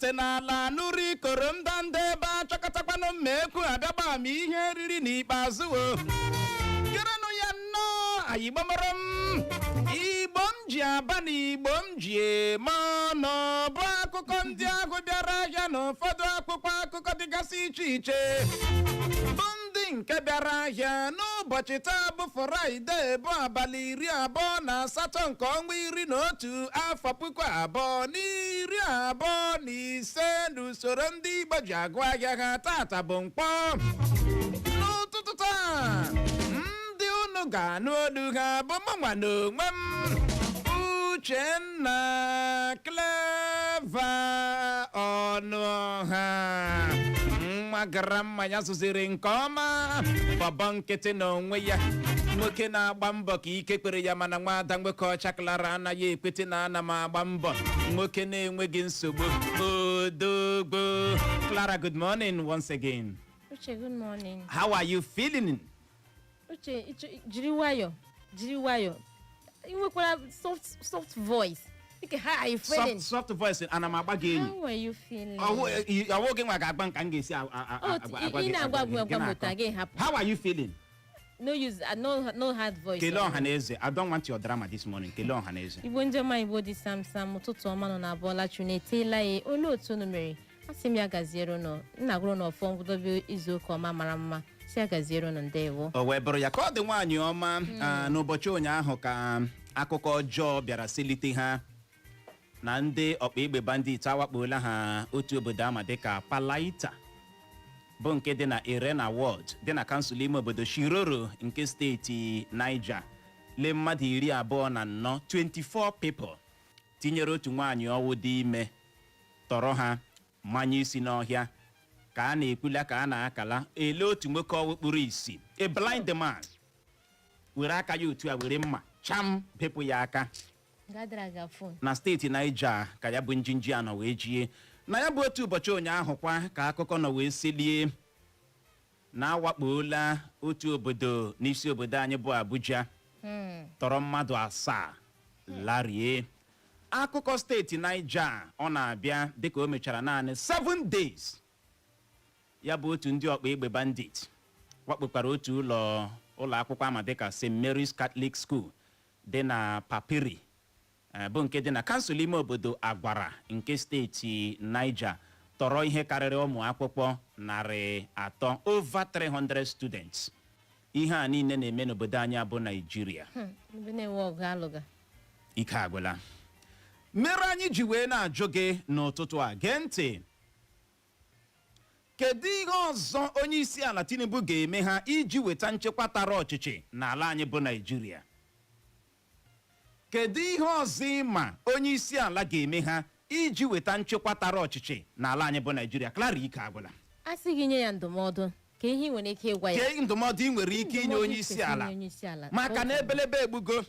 ntị n'ala nụrụ ikoro ndanda ebe a chọkọtakwanụ mma ekwu abịagba m ihe riri n'ikpeazụ o gerenụ ya nnọọ anyị gbamara m Igbo m ji aba na Igbo m ji eme ọnụ bụ akụkọ ndị ahụ bịara ahịa na ụfọdụ akwụkwọ akụkọ dịgasị iche iche bụ ndị nke bịara ahịa n'ụbọchị taa bụ Fraịde, bụ abalị 28 nke ọnwa 11, afọ 2025 n'usoro ndị Igbo ji agụ ahịa ha. Tata bụ Nkwọ. N'ụtụtụ taa, ndị unu ga-anụ olu ha bụ mụnwa na onwe m, Uchenna Clever Ọnụọha, nwa gara mma ya zụziri nke ọma, bọbọ nkịtị na onwe ya, nwoke na-agba mbọ ka ike kpere ya, mana nwaada nwoke ọcha Clara anaghị ekwete na ana m agba mbọ, nwoke na-enweghị nsogbu, odogbo. Clara, good morning once again. Uche, good morning. How are you feeling? Uche, jiri nwayọ, jiri nwayọ. Ị nwekwara soft soft voice. Dịka, how are you feeling? Soft soft voice, ana m agba gị enyi. How are you feeling? Ọwụ gị nwa ga-agba nka m ga-esi Oh, agwa ị gị. na-agwa Agwa agwa gị agwa m na-akọ. otu a gị hapụ. How are you feeling? No use no no hard voice. Kelee ọha na eze. I don't want your drama this morning. Kelee ọha na eze. Igbo ndị ọma, Igbo dị sam sam, ụtụtụ ọma nọ na abụọla chu na-eteela ya. Olee otu unu mere? Asị m ya gaziere unu. Nna gụrụ na ọfọ ngwụdobe izu ụka ọma mara mma. Si ya gaziere unu, ndewo. O wee bụrụ ya ka ọ dị, nwaanyị ọma. N'ụbọchị ụnyaahụ ka akụkọ ọjọọ bịara selite ha na ndị ọkpa egbe bandit awakpola ha otu obodo ama dịka Palaita, bụ nke dị na Irena Ward, dị na kansụl ime obodo Shiroro nke steeti Niger. Lee, mmadụ 24, 24 people, tinyere otu nwaanyị ọwụ dị ime, tọrọ ha manye isi n'ọhịa ka a na-ekwula ka a na-akala ele otu nwoke ọwụ kpuru isi, a blind man, were aka ya otu a were mma cham bepụ ya aka. Gadara ga phone. Na steeti Niger ka ya bụ njinji anọ wee jie. Na ya bụ otu ụbọchị ụnyaahụ kwa ka akụkọ nọ wee selie na awakpola otu obodo n'isi obodo anyị bụ Abuja, tọrọ mmadụ asaa larie. Akụkọ steeti Niger ọ na-abịa dịka o mechara naanị 7 days ya bụ otu ndị ọkpa egbe bandit wakpokwara otu ụlọ akwụkwọ ama dịka St. Mary's Catholic School dị na Papiri, bụ nke dị na kansụl ime obodo Agwara nke steeti Niger, tọrọ ihe karịrị ụmụ akwụkwọ 300, over 300 students. Ihe a niile na-eme n'obodo anyị bụ Naijiria. Ebe na-enwe ọgụ alụga. Ike agwụla. Mere anyị ji wee na-ajụ gị n'ụtụtụ a, gee ntị, kedu ihe ọzọ onye isi ala Tinubu ga-eme ha iji weta nchekwa tara ọchịchị n'ala anyị bụ Naijiria? Kedu ihe ọzọ ịma onye isi ala ga-eme ha iji weta nchekwa tara ọchịchị n'ala anyị bụ Naijiria? Clara, ike agwụla. A sị gị nye ya ndụmọdụ, ka ihe ị nwere ike ịgwa ya? Kee ndụmọdụ ị nwere ike inye Ndụmọdụ onye isi kwesịrị ala inye onye isi ala. maka na ebelebe egbugo?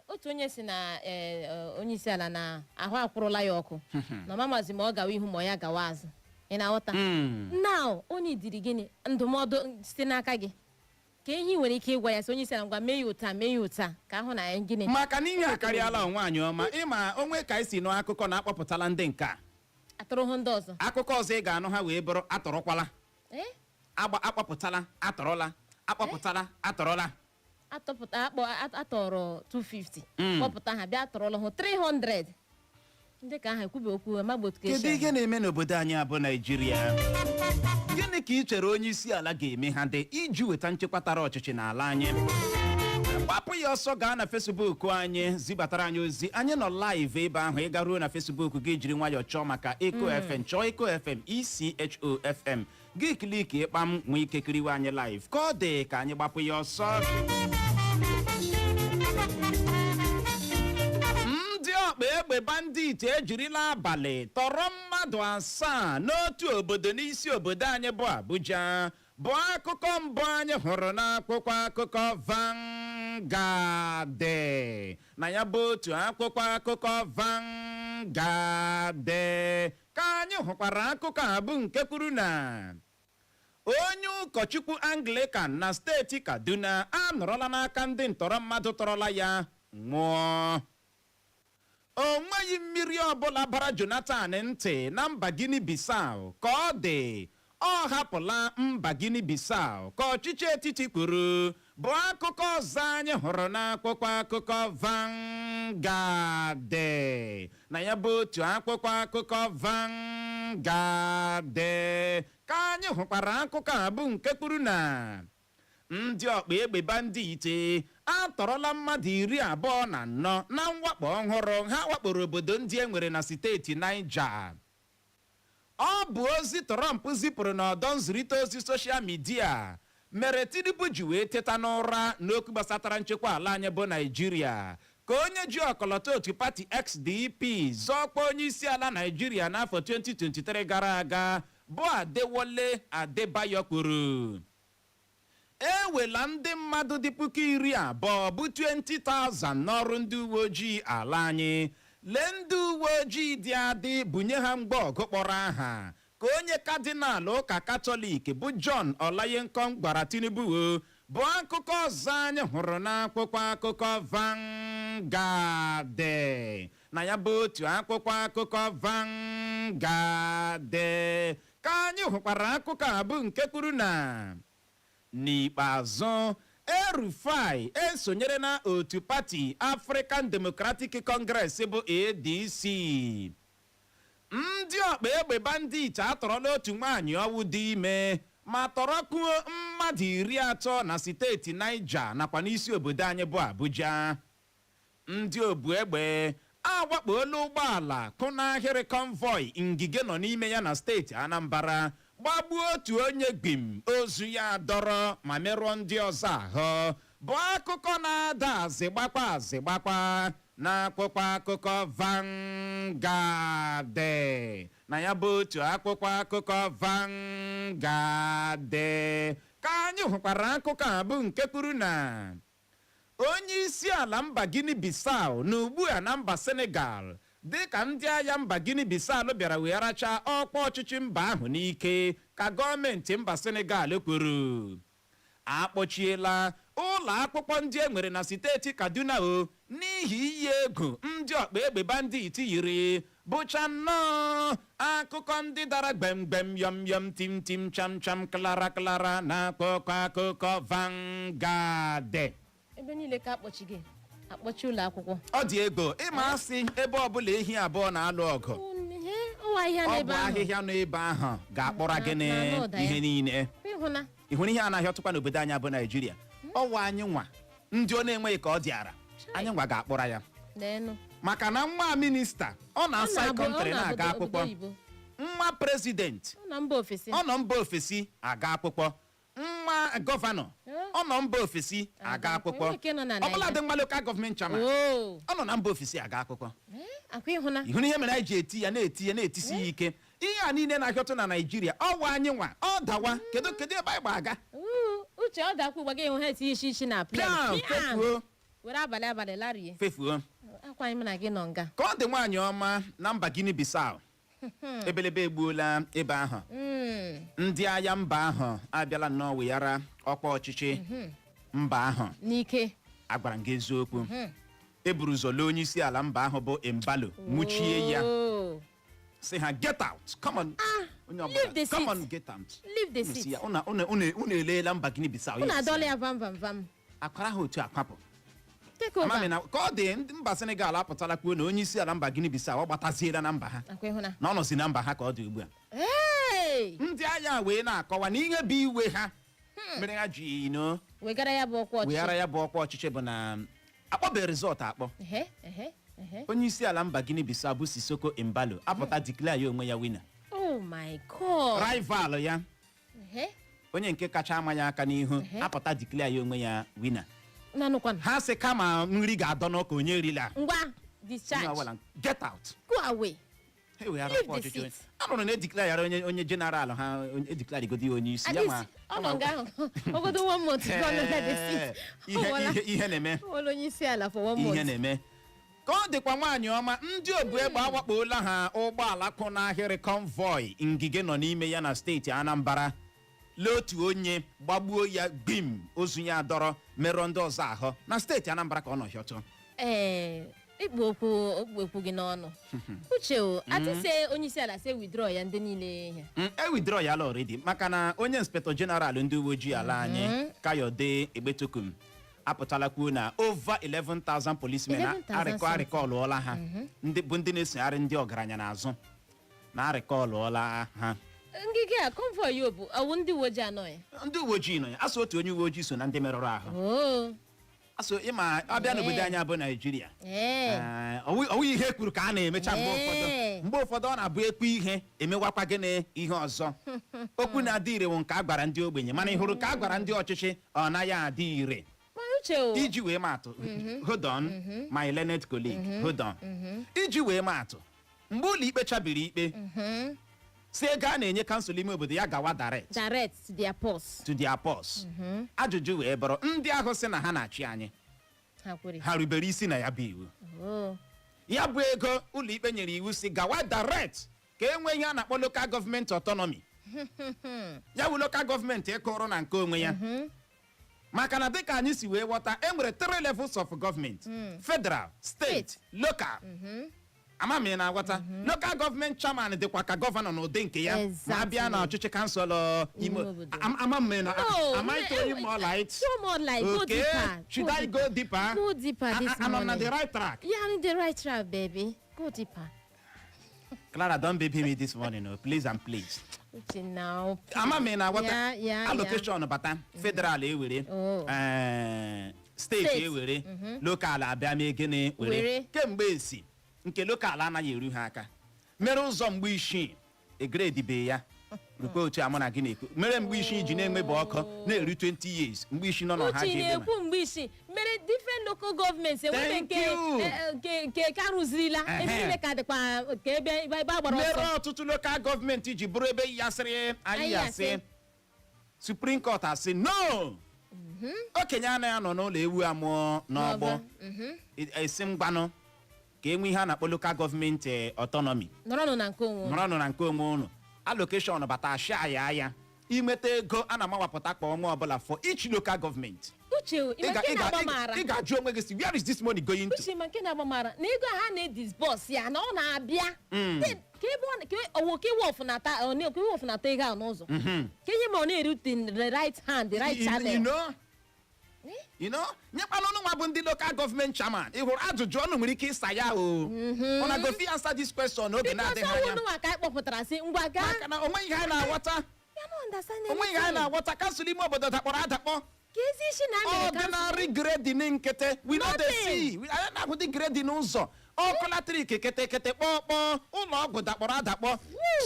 Otu onye si na onye isi ala na ahụ akwụrụla ya ọkụ na ọmamazi ma ọ gawa ihu ma ọ ya gawa azụ. Ị na-aghọta? Now, onye diri gịnị ndụmọdụ site n'aka gị, ka ihe ị nwere ike ịgwa ya, sị onye isi ala, ngwa, mee ya ụta, mee ya ụta, ka ahụ na ya gịnị? Maka na ihe akarịala. Nwaanyị ọma, ịma onwe ka anyị si nụ akụkọ na-akpọpụtala ndị nke a atụrụ hụ ndị ọzọ. Akụkọ ọzọ ị ga-anụ ha wee bụrụ atọrọkwala. Agba akpọpụtala, atọrọla, akpọpụtala, atọrọla. Atọpụta akpọ atọrọ 250, kpọpụta ha, bịa atọrọla hụ 300 ndị ka aha ekwube okwu amagbotu ka esi Kedu ihe na-eme n'obodo anyị abụ Naijiria? Gịnị ka ị chere onye isi ala ga-eme ha dị iji weta nchekwa tara ọchịchị n'ala anyị? Gbapụ ya ọsọ gaa na Facebook anyị, zibatara anyị ozi. Anyị nọ live ebe ahụ. Ị garuo na Facebook gị, jiri nwayọọ chọọ maka Eco FM, chọọ Eco FM, Echo FM, gị click ịkpam, nwee ike kiriwe anyị live. Ka ọ dị, ka anyị gbapụ ya ọsọ. Ndị ọkpa egbe bandit ejirila abalị tọrọ mmadụ asaa n'otu obodo n'isi obodo anyị bụ Abuja, bụ akụkọ mbụ anyị hụrụ n'akwụkwọ akụkọ Vanguard. Na ya bụ otu akwụkwọ akụkọ Vanguard ka anyị hụkwara akụkọ a bụ nke kwuru na onye ụkọchukwu Anglican na steeti Kaduna anọrọla n'aka ndị ntọrọ mmadụ tọrọla ya nwụọ. O nweghị mmiri ọbụla bara Jonathan ntị na mba Guinea Bissau ka ọ dị, ọ hapụla mba Guinea Bissau, ka ọchịchị etiti kwuru, bụ akụkọ ọzọ anyị hụrụ n'akwụkwọ akụkọ Vanguard. Na ya bụ otu akwụkwọ akụkọ Vanguard ka anyị hụkwara akụkọ a, bụ nke kwuru na ndị ọkpa egbe bandit atọrọla mmadụ 24 na mwakpo ọhụrụ ha wakporo obodo ndị e nwere na steeti Niger. Ọ bụ ozi Trump zipụrụ n'ọdọ nzirịta ozi social media mere Tinubu ji wee teta n'ụra n'okwu gbasatara nchekwa ala anyị bụ Naijiria, ka onye ji ọkọlọtọ otu pati SDP zọọkwa onye isi ala Naijiria n'afọ 2023 gara aga, bụ Adewole Adebayo kwuru. Ewela ndị mmadụ dị 20,000, bụ 20,000, n'ọrụ ndị uwe ojii ala anyị. Lee ndị uwe ojii dị adị, bunye ha mgba ọgụ kpọrọ aha, ka onye kadinal ụka Katọlik bụ John Olayenkom gwara Tinubu o, bụ akụkọ ọzọ anyị hụrụ n'akwụkwọ akụkọ Vanguard. Na ya bụ otu akwụkwọ akụkọ Vanguard ka anyị hụkwara akụkọ a, bụ nke kwuru na n'ikpeazụ El-Rufai esonyere na otu pati African Democratic Congress bụ ADC. Ndị ọkpa egbe bandit atọrọla otu nwaanyị ọwụ dị ime ma tọrọkwuo mmadụ 30 na steeti Niger nakwa n'isi obodo anyị bụ Abuja. Ndị obu egbe awakpola ụgbọala kụ n'ahịrị convoy Ngige nọ n'ime ya na steeti Anambra, gbagbuo otu onye gbim, ozu ya dọrọ, ma merụọ ndị ọzọ ahụ, bụ akụkọ na-ada azịgbakwa azịgbakwa n'akwụkwọ akụkọ Vanguard. Na ya bụ otu akwụkwọ akụkọ Vanguard ka anyị hụkwara akụkọ a, bụ nke kwuru na onye isi ala mba Guinea Bissau na ugbu a na mba Senegal, dịka ndị agha mba Guinea Bissau bịara wee rachaa ọkwa ọchịchị mba ahụ n'ike, ka gọọmenti mba Senegal kwuru. Akpọchiela ụlọ akwụkwọ ndị e nwere na steeti Kaduna o n'ihi iyi egwu ndị ọkpa egbe bandit yiri, bụcha nnọọ akụkọ ndị dara gbemgbem, yọm yọm, tim tim, cham cham, klara klara na akụkọ akụkọ Vanguard. Ebe niile ka akpọchi gị, akpọchi ụlọ akwụkwọ. Ọ dị ego ịma asị ebe ọbụla ehi abụọ na-alụ ọgụ. Ihe ọnwa ahịhịa ọ bụ n'ebe ahụ. Ahịhịa nọ ebe ahụ ga-akpọra gịnị? Na ụda ya. Ihe niile. Ịhụna. Ị hụrụ ihe anaghị ọtụkwa n'obodo anyị bụ Naijiria? Ọwa anyị nwa ndị ọ na-enweghị ka ọ dịara, anyị nwa ga-akpọra ya. Leenụ. Maka na nwa minista ọ na-asa country na-aga akwụkwọ. Oyibo. Nwa president Ọ na mba ofesi. ọ nọ mba ofesi aga akwụkwọ. Nwa gọvanọ ọ nọ mba ofesi aga akwụkwọ. Enwe nke nọ na Ọbụladị nwa local government chairman Oo. ọ nọ na mba ofesi aga akwụkwọ. Eh, akwa ịhụna. Ị hụrụ ihe mere anyị ji eti ya, na-eti ya, na-etisi ya ike? Ihe a niile na-ahịọtụ na Naijiria, ọwa anyị nwa ọ dawa. Kedu kedu ebe anyị gba aga? Uu, uche, ọ dakwa ụgba gị hụ ha etinye isi isi na plane. Pịam. Pịam. Fefuo. Were abalị abalị larie. Fefuo. Akwa anyị mụ na gị nọ nga. Ka ọ dị, nwaanyị ọma, na mba Guinea Bissau, ebelebe egbuola ebe ahụ. Ndị agha mba ahụ abịala nnọọ weghara ọkwa ọchịchị mba ahụ n'ike. Agwara m gị eziokwu, eburu ụzọ lee onye isi ala mba ahụ bụ Embalo, nwụchie ya, Oh. sị ha, "Get out, come on." Onye Leave the ọbụla, "Come seat. on, get out." Leave the Unu si seat. ya, unu eleela mba Guinea Bissau. Unu adọla ya vam vam vam. Akwara ha otu akwapụ. Take over. Amami na ka ọ dị, ndị mba Senegal apụtala kwuo na onye isi ala mba Guinea Bissau ọ gbataziela na mba ha, Akwa ịhụna. na ọ nọzi na mba ha ka ọ dị ugbu a. Hey! Ndị agha wee na-akọwa na ihe bụ iwe ha mere ha ji no wegara ya bụ ọkwa ọchịchị. Weghara ya bụ ọkwa ọchịchị bụ na akpọbe result akpọ. Ehe, ehe, ehe. Onye isi ala mba Guinea Bissau bụ Sissoco Embalo apụta declare ya onwe ya winner. Oh my God. Rival ya, onye nke kacha ama ya aka n'ihu, apụta declare ya onwe ya winner. Nanụkwanụ. Ha sị kama nri ga-adọ n'ọka, onye erila. Ngwa, Onye discharge. ọbụla, get out. Go away. Ha eweghara Leave ọkwa the ọchịchị. seat. A nụrụ na edeclare yara onye general ha, edeclare godi ya onye isi At ya least ma ọ nọ nga ahụ ogodo one month ka ọ nọ na the seat. Ihe ihe ihe na-eme. Ọ wụla onye isi ala for one Ihe month. na-eme ka ọ dịkwa, nwaanyị ọma, ndị obu egbe awakpola ha ụgbọala kwụ n'ahịrị convoy Ngige nọ n'ime ya na steeti Anambra, lee otu onye, gbagbuo ya gbim, ozu ya dọrọ, merụọ ndị ọzọ ahụ na steeti Anambra ka ọ nọ hịọtụ. Ee. Ikpu okwu, okpu okwu gị n'ọnụ, Uche o. Atị se onye isi ala se withdraw ya ndị niile ihe. E withdraw ya already, maka na onye inspector general ndị uwe ojii ala anyị, Kayode Egbetokun, apụtala kwuo na over 11,000 policemen 11,000. Arịkọ arịkọlụọla ha, ndị bụ ndị na-esogharị ndị ọgaranya n'azụ, na arịkọlụọla ha. Ngige a, convoy o bụ ọwụ ndị uwe ojii anọ ya? Ndị uwe ojii nọ ya. Asụ otu onye uwe ojii so na ndị merụrụ ahụ. Oo. Asụ ịma abịa n'obodo anyị abụ Naijiria. Ee. Ọwụ ihe kwuru ka a na-emecha mgbe ụfọdụ. Mgbe ụfọdụ ọ na-abụ ekwu ihe, emewakwa gịnị ihe ọzọ. Okwu na-adị ire wụ nke a gwara ndị ogbenye, mana ị hụrụ ka a gwara ndị ọchịchị, ọ naghị adị ire. Ma Uche o. Iji wee maatụ, hold on, my learned colleague, hold on. Iji wee maatụ, mgbe ụlọ ikpe chabiri ikpe si ego a na-enye kansụl ime obodo ya gawa direct Direct to their purse. To their purse, ajụjụ wee bụrụ, ndị ahụ sị na ha na-achị anyị, Ha kwere. ha rubere isi na ya bụ iwu? Oo. Ya bụ ego ụlọ ikpe nyere iwu si gawa direct ka e nwee ihe a na-akpọ local government autonomy, ya bụ local government ịkụrụ na nke onwe ya, maka na dịka anyị si wee ghọta, e nwere three levels of government: federal, state, State. local. Ama m ị na-aghọta. Local government chairman dịkwa ka gọvanọ n'ụdị nke ya ma a bịa na ọchịchị kansụl ime Ime obodo. Ama m na No, am I throwing more light? Throw more light. Go Okay. deeper. Should I go deeper? Go deeper this I'm on morning. the right track. You are on the right track, baby. Go deeper. Clara, don't baby me this morning, oh, please and please. Uche now. Ama m ị na-aghọta. Yeah. Allocation bata, federal ewere, Oh. steeti State. ewere, local abịa mee gịnị? Were. Were. Kemgbe esi nke local anaghị eru ha aka, mere ụzọ mgbe isii egredibe ya rukwa otu a mụ na gị na-ekwu, mere mgbe isii ji na-enwebe ọkụ na-eru 20 years mgbe isii nọ n'ọha Uche ji ebe. na-ekwu mgbe isi mere different local governments enwebe Thank nke you. nke ka rụzirila ebe niile ka dịkwa ka ebe a gbara Mere ọsọ. ọtụtụ local government ji bụrụ ebe yasịrị anyị Anyị yasị. yasị. Supreme Court asị no, okenye anaghị anọ n'ụlọ ewu amụọ n'ọgbọ. Esi mgbanụ ka e nwee ihe a na-akpọ local government autonomy. Nọrọnụ na nke onwe unu. Nọrọnụ na nke onwe unu. Allocation bata, ashia ya inweta ego a na-amawapụta kwa ọnwa ọbụla for each local government. Uche o, Ị ịma ga- nke ị ga- na-agba m ara. Ị ga-ajụ onwe gị si, where is this money going to? Uche, ma nke na-agba m ara na ego a ha na-edisburse ya na ọ na-abịa. Then, ka ebe ọ ka ọwụ ka iwe ọfụnata ọ ka iwe ọfụnata ego ahụ n'ụzọ ka ihe ma ọ na-erute the right hand, the right channel. Eh? Nyekwana ụnụ nwa bụ ndị local government chairman, ị hụrụ ajụjụ ọnụ nwere ike ịsa ya o. Ọ na go fit answer this question oge Because na-adịghị ọwụ anya. nụnwa ka anyị kpọpụtara sị ngwa gaa. Maka na onweghị ihe anyị na-aghọta. Ya no understand Onweghị ihe anyị anything. na-aghọta. Kansụl ime obodo dakpọrọ adakpọ. Ka ezi isi na mere kansụl. Ordinary grading nkịtị, we no dey Nothing. see. Anyị na-ahụ dị grading ụzọ, ọkụ latrik kịtịkịtị kpọọ kpọọ, ụlọ ọgwụ dakpọrọ adakpọ,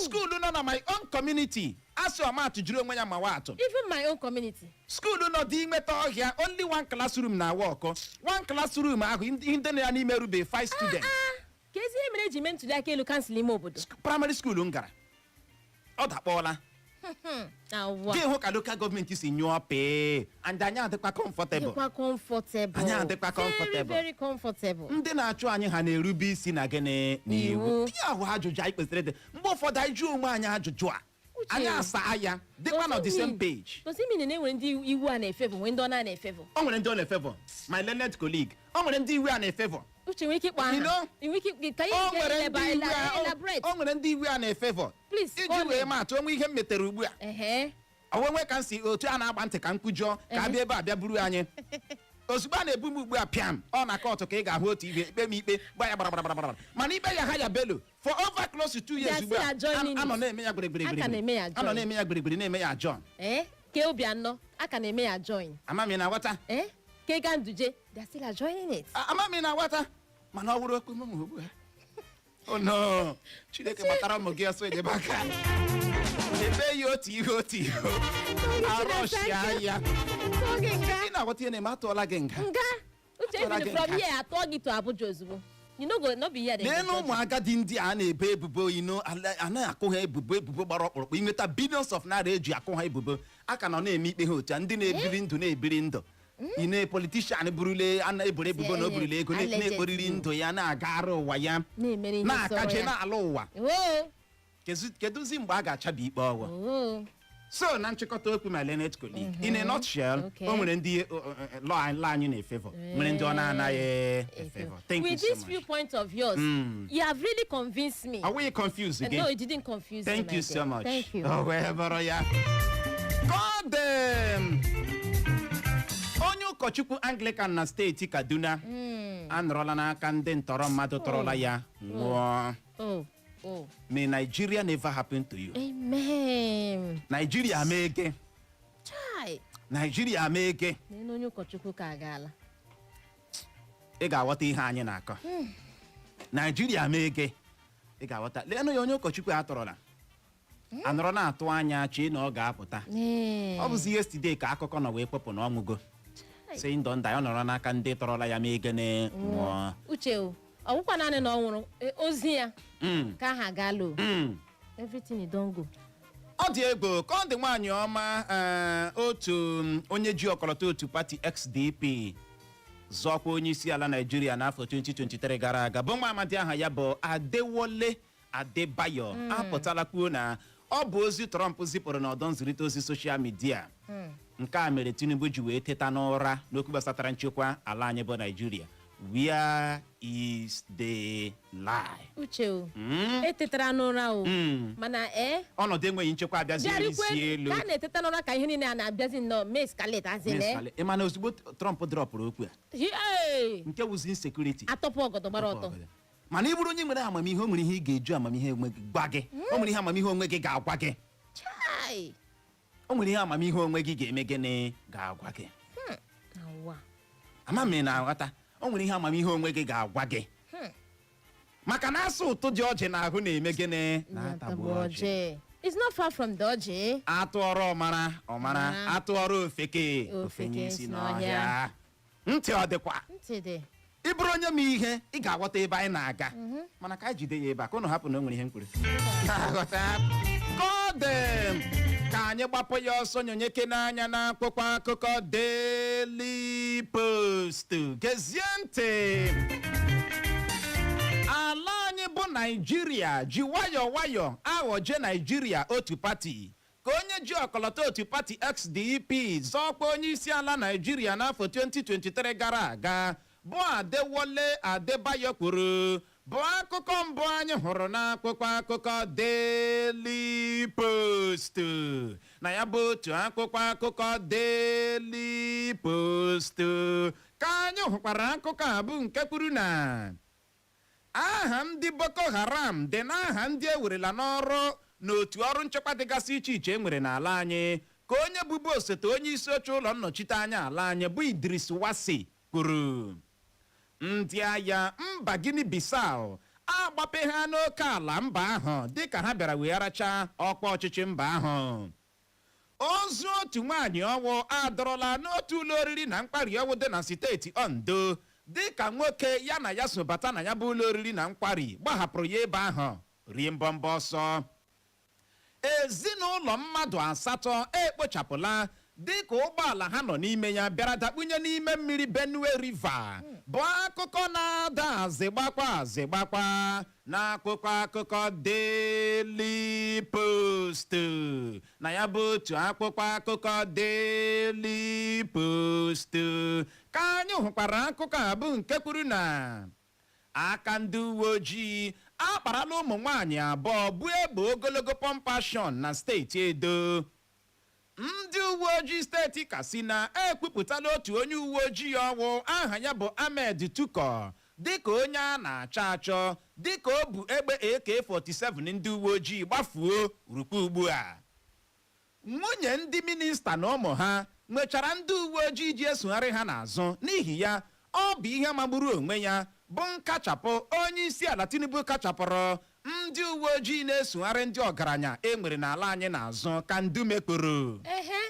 school nọ na my own community, asị ọmatụ jiri onwe ya mawa atụ. Even my own community. School nọ dị inweta ọhịa, only one classroom na-awa ọkọ. One classroom ahụ, ndị nọ ya n'ime rube five students. Ah, ka ezi ihe mere eji mee ntuli aka elu kansụl ime obodo. Primary school m gara, ọ dakpọọla. Awa. Gị hụ ka local government si nyụọ pee, and anyị adịkwa comfortable. Dịkwa comfortable. Anyị adịkwa comfortable. Very, very comfortable. Ndị na-achụ anyị, ha na-erube isi na gịnị? N'iwu. Iwu. Ihe ahụ ajụjụ anyị kwesịrị ịdị. Mgbe ụfọdụ anyị jụọ onwe anyị ajụjụ a, Uche. anyị asaa ya, dịkwa na the same page. Does it mean na enwere ndị iwu a na-efavour, nwee ndị ọ na-efavour? O nwere ndị ọ na-efavour, my learned colleague. O nwere ndị iwu a na-efavour. Uche, nwere ike ịkpọ aha? You know? Ị nwere ike ka O ihe nwere ndị iwu a elaborate. O nwere ndị iwu a na-efavour. Please, Iji call wee them. maatụ, onwe ihe m metere ugbu a, Ehe. onwe ka m si otu a na-agba ntị ka m kwujọọ, ka a bịa ebe a bịa buru anyị ozugbo a na-ebu m ugbu a, pịam, ọ na court ka ị ga-ahụ otu ihe ikpe m, ikpe gba ya gbara, mana ikpe ya ha ya belo for over close to 2 years They ugbu are a still adjourning anọ it. na-eme ya gburugburu. A ka na-eme ya anọ join. Na-eme ya gburugburu, na-eme ya join. Ee, ke Obianọ, a ka na-eme ya join. Ama m ị na-aghọta. Ee, ke Ganduje, they are still adjoining it. Ama m ị na-aghọta, mana ọ bụrụ okwu m ugbu a, oh no, Chineke gbatara ụmụ gị ọsọ enyemaka. Ebe ya otu ihe, otu ihe arọshịa ya. Tụọ gị nga. Ị na-aghọta ihe na-eme? Atụọla gị nga. Nga, Uche. Atụọla Even gị from nga. here atụọ gị to Abuja ozugbo. You no go no be here dem Lee go na judge. ụmụ agadi ndị a na-ebo ebubo ino anaghị akụ ha ebubo gbara ọkpụrụkpụ inweta billions of naira eji akụ ha ebubo, a ka nọ na-eme ikpe ha otu a. Ndị na-ebiri ndụ, na-ebiri ndụ ine, politician burule a na-eboro ebubo na o burule ego Allegedly. na-ekporiri ndụ ya, na-agara ụwa ya, Na-emere ihe na-akaje sọrọ ya. na-ala ụwa. Oo. Kedụzi mgbe a ga-achabi ikpe ọgwụ? Oo. So na nchịkọta okwu, my learned colleague, in a nutshell, o nwere ndị law anyị na-efavor, nwere ndị ọ na-anaghị efavor. Thank you With so this much. few points of yours, you have really convinced me. Are we confused again? No, it didn't confuse me, Thank my you so dear. much. Thank you. O wee bụrụ ya. Ka ọ dị, onye ụkọchukwu Anglican na steeti Kaduna anọrọla n'aka ndị ntọrọ mmadụ tọrọla ya nwụọ. Oh. May Nigeria never happen to you. Amen. Nigeria mee gị. Chai. Nigeria mee gị. N'elu onye ụkọchukwu ka agaala. Ị ga-aghọta ihe anyị na-akọ. Naijiria mee gị, ị ga-aghọta. Leenụ ya, onye ụkọchukwu a tọrọla anọrọ na-atụ anya chee na ọ ga-apụta. Ọ bụzi yesterday ka akụkọ nọ wee kpọpụ na ọnwụgo, si ndọ nda ya nọrọ n'aka ndị tọrọla ya mee gịnị? Nwụọ. Uche o, ọ bụkwa naanị na ọ nwụrụ, ozi ya ka aha agaala o. Everything don go. Ọ dị egwu ka ọ dị. Nwaanyị ọma, otu onye ji ọkọlọtọ otu pati SDP zọkwa onye isi ala Naijiria n'afọ 2023 gara aga, bụ nwa amadi aha ya bụ Adewole Adebayo, apụtala kwuo na ọ bụ ozi Trump zipụrụ n'ọdọ nzirịta ozi social media nke a mere Tinubu ji wee teta n'ụra n'okwu gbasatara nchekwa ala anyị bụ Naijiria. Where is the lie? Uche o, etetara n'ụra o, mana ee Ọnọdụ enweghị nchekwa abịazi bịarikwe isi elu. Ka a na-eteta n'ụra ka ihe niile a na-abịazi nnọọ mee escalate azị na Ị ma na ozugbo Trump dropụrụ okwu a, nke wụzi insecurity, atọpụ ọgọdọ gbara ọtọ. Mana ị bụrụ onye nwere amamihe, o nwere ihe ị ga-eju amamihe onwe gị gwa gị, o nwere ihe amamihe onwe gị ga-agwa gị. Chai. O nwere ihe amamihe onwe gị ga-eme gịnị? Ga-agwa gị. Na ụwa. Ama m ị na-aghọta. O nwere ihe amamihe onwe gị ga-agwa gị, maka na asụ ụtụ dị ọjị n'ahụ na-eme gịnị? Na-atagbu ọjị. Ọjị. It's not far from the ọjị. Atụọrọ ọmara ọmara, Mara. atụọrọ ofeke ofeke ofenye isi isi n'ọhịa. Ntị ọ dịkwa? Ntị dị. Ị bụrụ onye ma ihe, ị ga-aghọta ebe anyị na-aga, mana ka anyị jide ya ebe a ka ụnụ hapụ na o nwere ihe m kwuru na-aghọta. Ka ọ dị, ka anyị gbapụ ya ọsọ nyonyeke n'anya na akwụkwọ akụkọ Daily Post. Gezie ntị. Ala anyị bụ Naijiria ji nwayọọ nwayọọ aghọje Naijiria otu pati, ka onye ji ọkọlọtọ otu pati SDP zọọkwa onye isi ala Naijiria n'afọ 2023 gara aga, bụ Adewole Adebayo kwuru, bụ akụkọ mbụ anyị hụrụ n'akwụkwọ akụkọ Daily Post. Na ya bụ otu akwụkwọ akụkọ Daily Post ka anyị hụkwara akụkọ a, bụ nke kwuru na aha ndị Boko Haram dị n'aha ndị ewerela n'ọrụ n'otu ọrụ nchekwa dịgasị iche iche e nwere n'ala anyị, ka onye bụbu osote onye isi oche ụlọ nnọchite anya ala anyị, bụ Idris Wasi, kwuru. Ndị agha mba Guinea Bissau agbape ha n'oke ala mba ahụ dịka ha bịara wegharacha ọkwa ọchịchị mba ahụ. Ozu otu nwaanyị ọnwụ adọrọla n'otu ụlọ oriri na nkwari ọnwụ dị na steeti Ondo, dịka nwoke ya na ya so bata na ya bụ ụlọ oriri na nkwari gbahapụrụ ya ebe ahụ rie mbọmbọ ọsọ. Ezinụlọ mmadụ asatọ ekpochapụla dịka ụgbọala ha nọ n'ime ya bịara dakpunye n'ime mmiri Benue River, bụ akụkọ na-ada azịgbakwa azịgbakwa n'akwụkwọ akụkọ Daily Post. Na ya bụ otu akwụkwọ akụkọ Daily Post ka anyị hụkwara akụkọ a, bụ nke kwuru na aka ndị uwe ojii akparala ụmụ nwaanyị abụọ bụ egbe ogologo pump action na steeti Edo. Ndị uwe ojii steeti Katsina ekwupụtala otu onye uwe ojii ọnwụ aha ya bụ Ahmed Tukọ dịka onye a na-achọ achọ, dịka o bu egbe AK-47 ndị uwe ojii gbafuo rukwa ugbu a. Nwunye ndị minista na ụmụ ha nwechara ndị uwe ojii ji esogharị ha n'azụ. N'ihi ya, ọ bụ ihe magburu onwe ya bụ nkachapụ onye isi ala Tinubu kachapụrụ ndị uwe ojii na-esogharị ndị ọgaranya e nwere n'ala anyị n'azụ, ka Ndume kwuru. Ehe,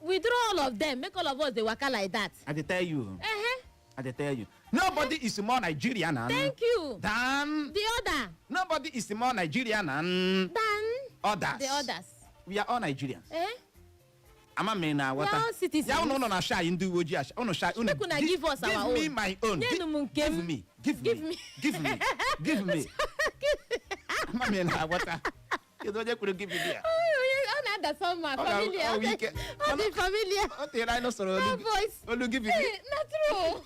withdraw all of them, make all of us dey waka like that. I dey tell you. Ehe. I dey tell you, nobody is more Nigerian than Thank you. than the other. Nobody is more Nigerian than than others. The others. We are all Nigerians. Eh. Ama m ị na-aghọta. We are all citizens. Ya ụnụ na shy ndị uwe ojii ụnụ shy ụnụ. Make una give us give our me own. my own. Nyenu m nke m. Give me, give Give me, me. give me, give me. Ama m ị na-aghọta. Kedu onye kwuru give me ya? Onye ọ na-ada. sound somehow Ọ ga- familiar. ọ wụ ike. Ọ dị familiar. Ọ teela anyị nụsọrọ olu That gị. voice. Olu gị bi. Hey, na true.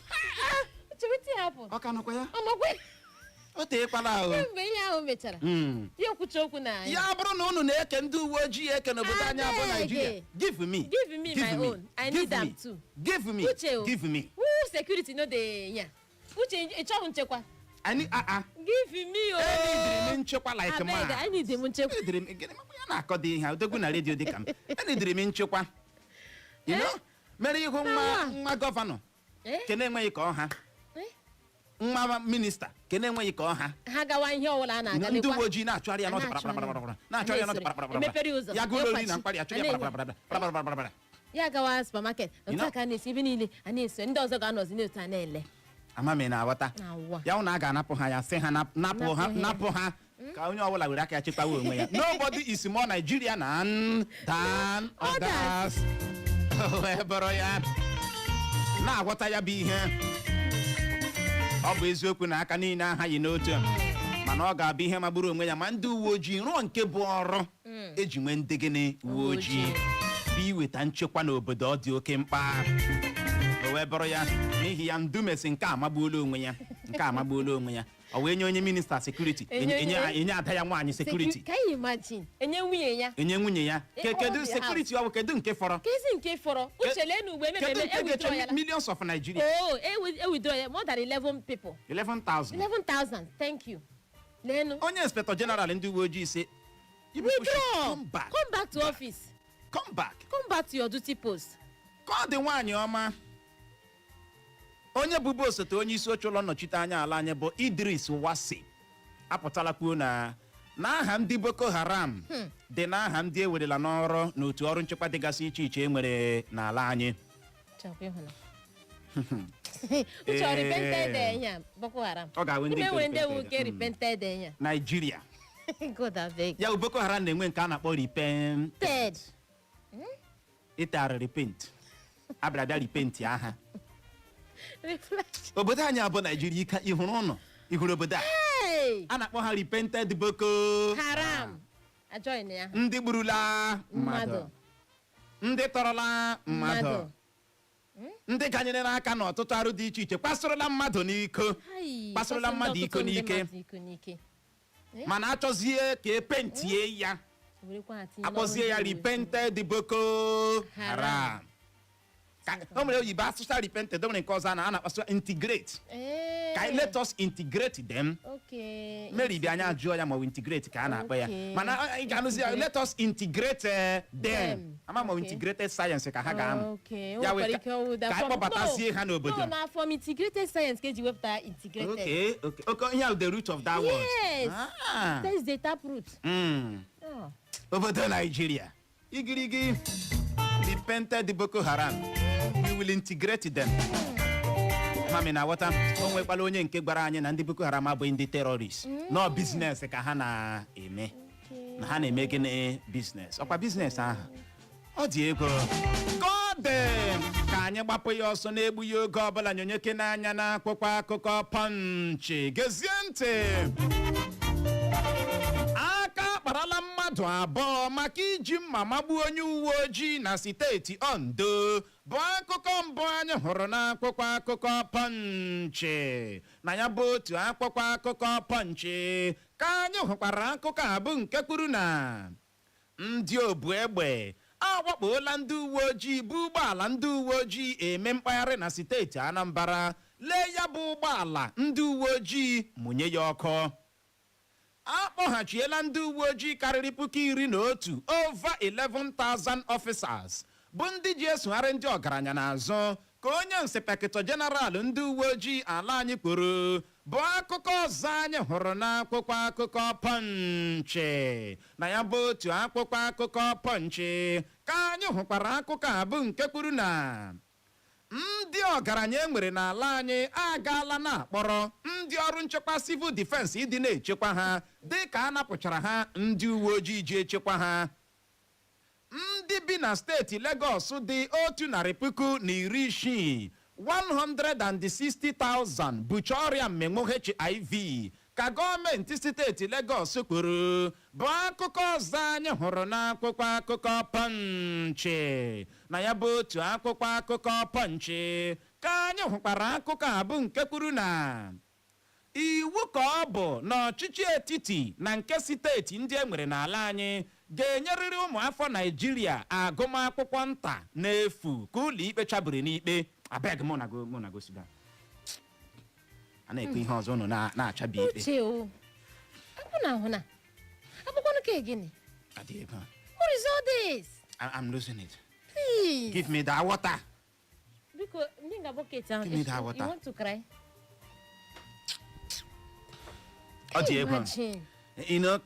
Uche, wetin happen? Ọ ka nọkwa ya. Ọnọkwe O teekwala ahụ. kemgbe ihe ahụ mechara. Ya ekwucha okwu na Ya bụrụ na unu na-eke ndị uwe ojii eke n'obodo anyị abụ Abeg. Naijiria, give me. Give me my own. I Give need am me. too. Give me. Uche o. Give me. Who security no dey ya? Uche, ị chọghị nchekwa? I need, ah ah. Give me o. Enidiri m nchekwa like Abeg, man. I need m nchekwa. Enidiri m gịnị makwa ya na-akọ dị ihe a, odogwu na redio dị ka m. Enidiri m nchekwa. You know? Mere ihu nwa Ah. nwa governor Eh? ke na-enweghị ka ọha. Eh? Nwa minista ke na-enweghị ka ọha. Ha gawa ihe ọbụla a na-aga. Ndị Lekwa. uwe ojii na-achụgharị ya n'ọdụ A na-achụgharị. kparaparaparapara, na-achụgharị ya n'ọdụ A na-esoro. kparaparaparapara. Emepere ụzọ, Ya gụọ oriri na ekwachi. mkparị, achụ ya A na-enye. kparaparaparapara. Ya gawa supermarket. You Otu know? a ka a na-esi ebe niile a na-eso ndị ọzọ ga-anọzi n'otu a na-ele. Ama m ị na-aghọta. Na-awa. Ya hụ na a ga-anapụ ha ya, sị ha napụ ha. Napụ ha. Napụ ha ka onye ọbụla were aka ya chekwawa onwe ya. Nobody is more Nigeria than others. Wee bụrụ ya na-aghọta ya bụ ihe. Ọ bụ eziokwu na aka niile ahaghị n'otu, mana ọ ga-abụ ihe magburu onwe ya ma ndị uwe ojii rụọ nke bụ ọrụ eji nwee ndị gịnị uwe ojii, bụ iweta nchekwa n'obodo. Ọ dị oke mkpa. O wee bụrụ ya. N'ihi ya, ndumesi nke a amagbuola onwe ya, nke a amagbuola onwe ya. Ọ wee nye onye minista security, Enye enye enye ada ya nwaanyị security. Can you imagine? Enye nwunye ya. Enye nwunye ya. Eh, Kedu all the security ọ bụ? Kedu nke fọrọ? Kezi nke fọrọ? Uche, lee na ugbo Kedu emebebe nke e withdraw ya ga-eche millions of Nigeria? Oh, e withdraw ya more than 11 people. 11,000. 11,000, thank you. Leenụ. Onye inspector general ndị uwe ojii si, "You people should Withdraw. come back." Come back to office. Come back. Come back to your duty post. Ka ọ dị, nwaanyị ọma, onye bụbu osote onye isi oche ụlọ nnọchite anya ala anyị bụ Idris Wase apụtala kwuo na n'aha ndị Boko Haram dị n'aha ndị ewerela n'ọrụ n'otu ọrụ nchekwa dịgasị iche iche e nwere n'ala anyị. Chakwa ịhụna. Uche, ọ repented ihe a, Boko Haram. Ọ ga-awụ ndị Ime nke nwere ndị repented. nwoke repented ihe a. Naijiria. God abeg. Ya bụ Boko Haram na-enwe nke a na-akpọ repent. Ted. Ịtara repent, abịara bịa repent aha. Refresh. Obodo anyị abụ Naijiria, ike ịhụrụ ụnụ, ịhụrụ obodo a. Hey! A na-akpọ ha repented Boko Haram. Ajoin ya. Ndị gburula mmadụ, Mmadụ. ndị tọrọla mmadụ, Mmadụ. ndị ganyere n'aka n'ọtụtụ arụ dị iche iche, kpasorola mmadụ n'iko, Hai, kpasorola mmadụ ọtụtụ iko ndị n'ike. mmadụ iko n'ike. Mana achọzie ka epentie ya, Werekwa ha tinye n'ọrụ akpọzie ya ndị uwe ojii. repented Boko Haram. Haram. Ka o nwere oyibo asụsa repented, o nwere nke ọzọ a na-akpasụ integrate. Eh. Ka let us integrate them. Mary bịa, anya jụọ ya ma ọ bụ integrate ka a na-akpọ ya. Mana ị ga-anụzi ya, let us integrate them. Them. Ama ma ọ bụ integrated science ka ha ga-amụ. Okay. O Ya wee nwekwara ike ọwụ ka anyị kpọbatazie ha n'obodo. No, na from integrated science ka eji wepụta integrated. Okay, ihe ahụ, the root of that word. Yes. Ah. That is the tap root. Oh. Obodo Naijiria, igirigi repented Boko Haram, we will integrate them. Mami na aghọta. O nwekwala onye nke gwara anyị na ndị Boko Haram abụghị ndị terrorist, nọ business ka ha na-eme, na ha na-eme gịnị? Business. Ọkwa business ahụ ọ dị ego ka ọ dị. Ka anyị gbapụ ya ọsọ na-egbughị oge ọbụla, nyonyeke n'anya na akwụkwọ akụkọ Punch. Gezie ntị. Aka akparala mmadụ 2 maka iji mma magbuo onye uwe ojii na steeti Ondo, bụ akụkọ mbụ anyị hụrụ n'akwụkwọ akụkọ Punch. Na ya bụ otu akwụkwọ akụkọ Punch ka anyị hụkwara akụkọ a bụ nke kwuru na ndị obu egbe awakpola ndị uwe ojii bụ ụgbọala ndị uwe ojii eme mkpagharị na steeti Anambra. Lee ya bụ ụgbọala ndị uwe ojii, mụnye ya ọkụ. Akpọghachiela ndị uwe ojii karịrị 11,000, over 11,000 officers, bụ ndị ji esogharị ndị ọgaranya n'azụ, ka onye inspector general ndị uwe ojii ala anyị kwuru, bụ akụkọ ọzọ anyị hụrụ n'akwụkwọ akụkọ Punch. Na ya bụ otu akwụkwọ akụkọ Punch ka anyị hụkwara akụkọ a bụ nke kwuru na ndị ọgaranya e nwere n'ala anyị agaala na-akpọrọ ndị ọrụ nchekwa civil defense ịdị na-echekwa ha, dị ka a napụchara ha ndị uwe ojii ji echekwa ha. Ndị bi na steeti Legọs dị 160,000, 160,000, bucha ọrịa mmịnwụ HIV. Ka Ka gọọmenti steeti Legọs kwuru bụ akụkọ ọzọ anyị hụrụ n'akwụkwọ akụkọ Punch. Na ya bụ otu akwụkwọ akụkọ Punch ka anyị hụkwara akụkọ a bụ nke kwuru na iwu ka ọ bụ na ọchịchị etiti na nke steeti ndị e nwere n'ala anyị ga-enyerịrị ụmụ afọ Naijiria agụmakwụkwọ nta n'efu, ka ụlọ ikpe chabiri n'ikpe. Abeg, mụ na go, mụ na go sit down. A na-ekwu ihe ọzọ, unu na-achabi ikpe. Uche o, akwụ na ahụ na akwụkwọ nke gịnị? Adị ego. What is all this? I'm losing it. Please. Give me that water. Biko, ndị nga bucket ahụ. Give me that You water. want to cry? Ọ dị egwu. Imagine.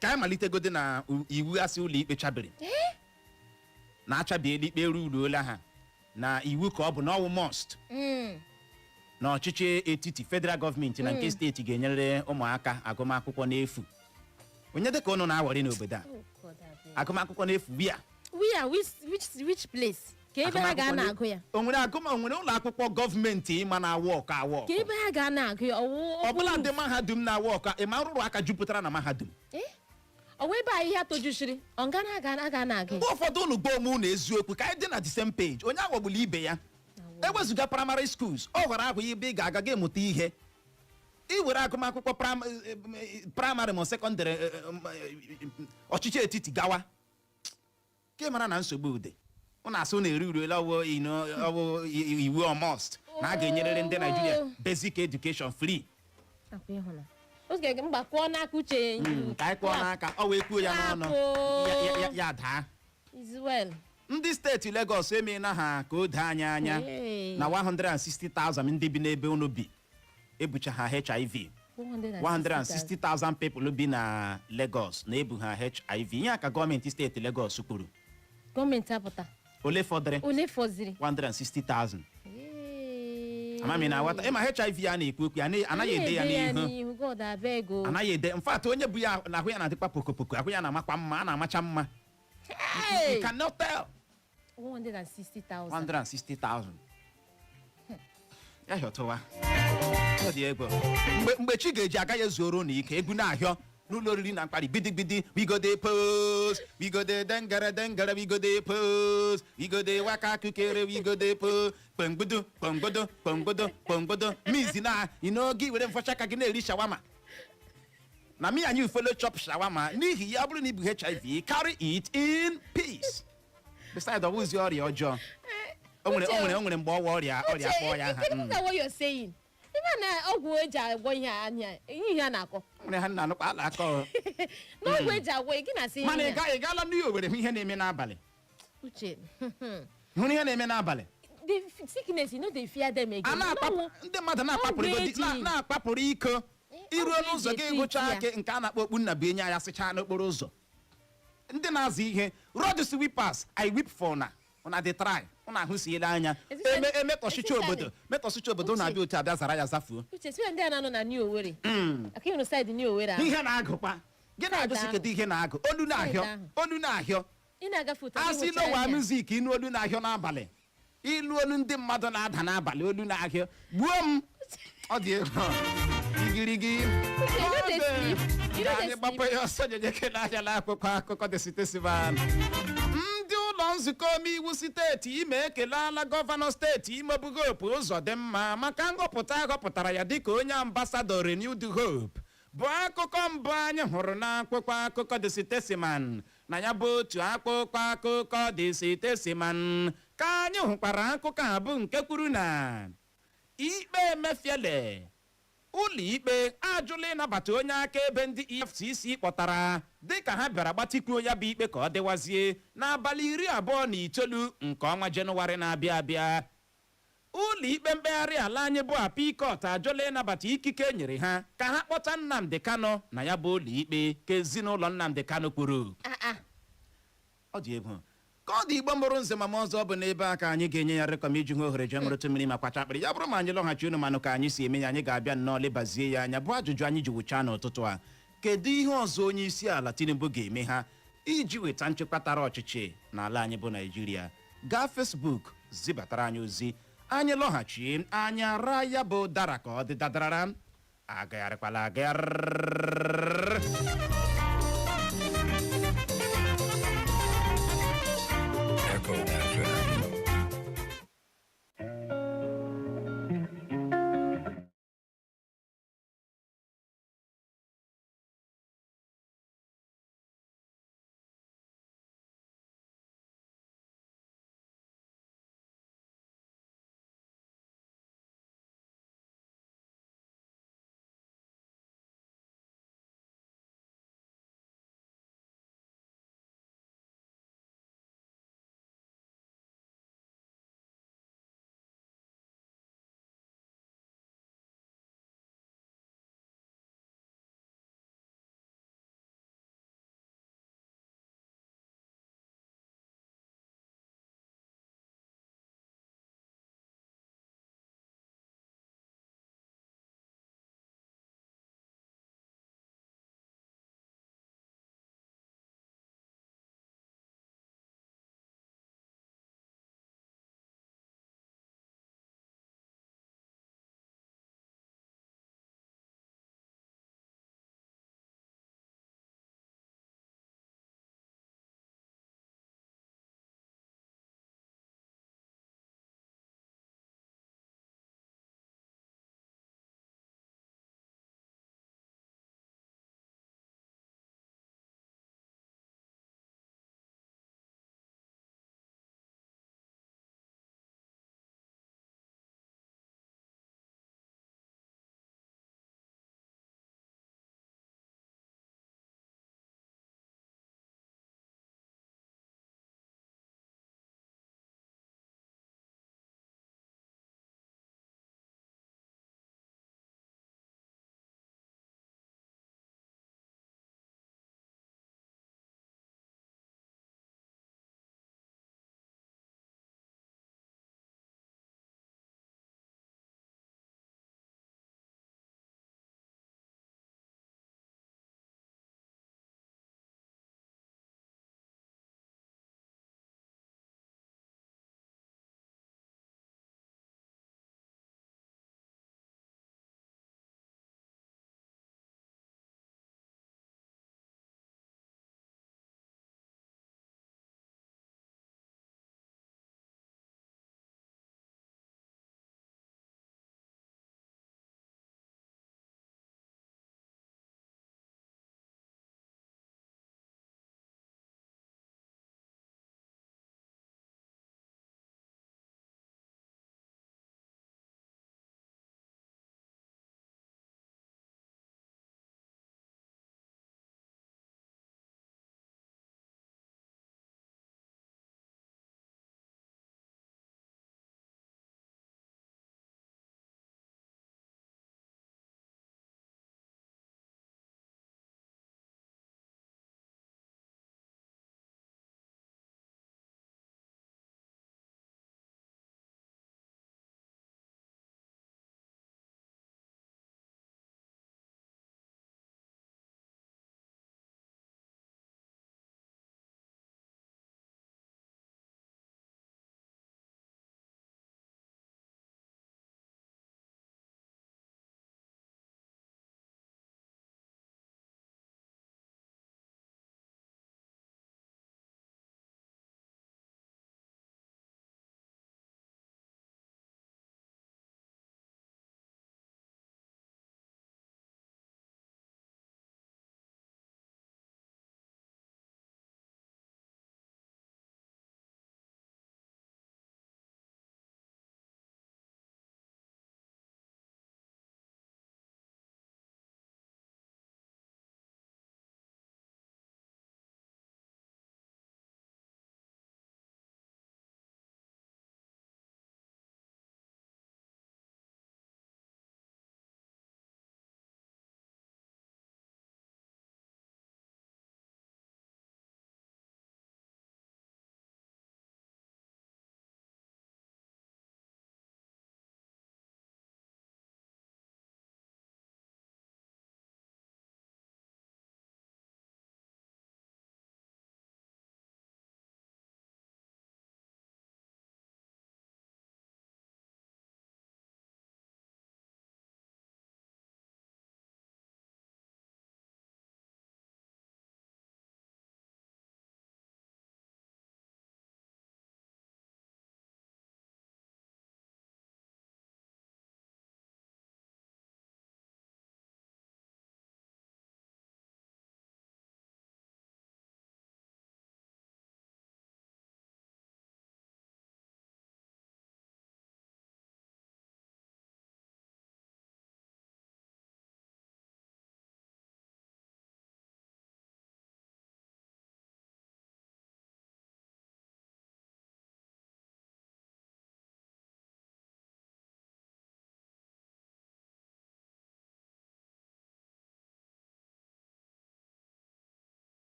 Ka anyị malitegodi na iwu asị ụlọ ikpe chabiri na-achabiela ikpe ruruola ha na iwu ka ọ bụ na ọwụ must na ọchịchị etiti, federal gọọmenti na nke steeti ga-enyere ụmụaka agụmakwụkwọ n'efu. Onye dịka ụnụ na-awọrị n'obodo a? Oh God, abeg. Agụmakwụkwọ n'efu wia? Where? Which place? Ka ebe ha ga na-agụ ya? O nwere agụma, o nwere ụlọ akwụkwọ gọọmenti ịma na-awụ ọkụ awụ Ka ọkụ? ebe ha ga na-agụ ya, ọwụ? Ọbụla ndị mahadum na-awụ ọkụ, ịma nrụrụ aka jupụtara na mahadum. Eh? Ọwụ ebe ahịhịa tojuchiri ọ nga na aga na-agụ ya? Mgbe ụfọdụ unu gboo ome unu eziokwu, ka anyị dị na the same page. Onye aghọgbula ibe ya. Ewezụga primary schools, ọ ghọrọ ahụ ebe ị ga-aga ga emụta ihe. Ị were agụmakwụkwọ primary ma secondary, ọchịchị etiti gawa ka ị mara na nsogbu ude. Ụnụ asị ụnụ eri uruela, ọwụ ọwụ iwu ọ must na a ga-enyerịrị ndị Naijiria basic education free. Akwa ịhụna oge mgba kụọ n'aka, Uche. Ka anyị kụọ n'aka, ọ wee kwuo ya n'ọnụ. Kwapụ. Ya daa. Is well. Ndị steeti Legọs emeela ha ka o doo anya anya Hey. na 160,000 ndị bi n'ebe unu bi ebucha ha HIV. 160,000 people bi na Lagos na-ebu ha HIV. Ihe a ka gọọmenti steeti Lagos kwuru. Gọọmenti apụta. Ole fọdụrụ? Ole fọziri? 160,000. Hey. Amami na aghọta. Ịma HIV a na-ekwu okwu ya, anaghị ede ya n'ihu. N'ihu. God, abeg o. Anaghị ede. In fact, onye bụ ya na ahụ ya na-adịkwa pokopoko, ahụ ya na-amakwa mma, a na-amacha mma. Hey! You cannot tell. 160,000. 160,000 ya hịọtụwa. Ọ dị egwu. Mgbe chi ga-eji agaghị ezuoro na ike egwu na-ahịọ n'ụlọ oriri na mkparị gbidigbidi. We go dey pose, we go dey dengere dengere, we go dey pose, we go dey waka kukere, we go dey pose, kpọmgbodo kpọmgbodo kpọmgbodo kpọmgbodo mizi na ino gị were mfọcha aka gị na-eri shawarma na me and you follow chop shawarma. N'ihi ya, ọ bụrụ na ibu HIV, carry it in peace. Besides, ọ bụzi ọrịa ọjọọ. O nwere mgbe ọwa ọrịa kpọọ ya aha. Kedu what you're saying? Ibe na ọgwụ eji agwọ ihe anya, ihe a na-akọ. Nwere ha nna anụkwa ala akọ. Na ọgwụ eji agwọ gị na-asị Mana ihe ị ị gaala ndị Owere hụ ihe na-eme n'abalị? Uche. Hụrụ ihe na-eme n'abalị? The sickness, you no dey fear them A again. na-akpapụ ndị mmadụ na-akpapụrụ Ọgwụ ego na-akpapụrụ iko iruo ọgwụ n'ụzọ eji gị eti gụchaa ya. ake nke a na-akpọ okpu nna bụ enye ya sịchaa n'okporo ụzọ. Ndị na-azụ ihe, road sweepers, I weep for una. Una dey try, una ahụsiela anya. Eme emetọchicha obodo, metọchicha obodo. Uche. Na-abịa otu abịa zara ya zafuo. Uche, si ndị a na-anọ na New Owerri aka ịhụrụ side New Owerri ahụ. Ihe na-agụkwa gị na-agụsị. Ahụ. Kedu ihe na-agụ? Olu na-ahịọ. Ahụ. Olu na-ahịọ. Ị na-agafe ụtọ. Asị lowa music, ịnụ olu na-ahịọ n'abalị, ịlụ olu ndị mmadụ na-ada n'abalị, olu na-ahịọ gbuo m. Ọ dị egwu igirigi. You no dey sleep. You no Ka dey anyị gbapụ ya ọsọ jeje kele ahịa n'akwụkwọ akụkọ The Statesman. Ndị ụlọ nzukọ omeiwu steeti Imo ekeleala gọvanọ steeti Imo bụ Hope Ụzọdịmma maka nhọpụta ahọpụtara ya dịka onye ambassador Renewed Hope, bụ akụkọ mbụ anyị hụrụ n'akwụkwọ akụkọ The Statesman. Na ya bụ otu akwụkwọ akụkọ The Statesman ka anyị hụkwara akụkọ a bụ nke kwuru na ikpe Emefiele, ụlọ ikpe ajụla ịnabata onye akaebe ndị EFCC kpọtara dịka ha bịara gbatịkwuo ya bụ ikpe ka ọ dịwazie n'abalị 29 nke ọnwa Jenụwarị na-abịa abịa. Ụlọ ikpe mkpegharị ala anyị bụ Appeal Court ajụla ịnabata ikike e nyere ha ka ha kpọta Nnamdi Kanu na ya bụ ụlọ ikpe, ka ezinụlọ Nnamdi Kanu kwuru. Ah ah. Ọ dị egwu ka ọ dị. Igbo mụrụ nze ma ọzọ, bụ n'ebe a ka anyị ga-enye ya rekọm iji hụ ohere jee ṅụrụtụ mmiri ma kwacha akpịrị. Ya bụrụ ma anyị lọghachi, unu manụ ka anyị si eme ya, anyị ga-abịa nnọọ lebazie ya anya, bụ ajụjụ anyị ji wụchaa n'ụtụtụ a: kedu ihe ọzọ onye isi ala Tinubu ga-eme ha iji weta nchekwa tara ọchịchị n'ala anyị bụ Naijiria? Gaa Facebook zibatara anyị ozi. Anyị lọghachie, anyị ara ya bụ dara ka ọ dị dadarara. Agagharịkwala agagharị. Echo FM.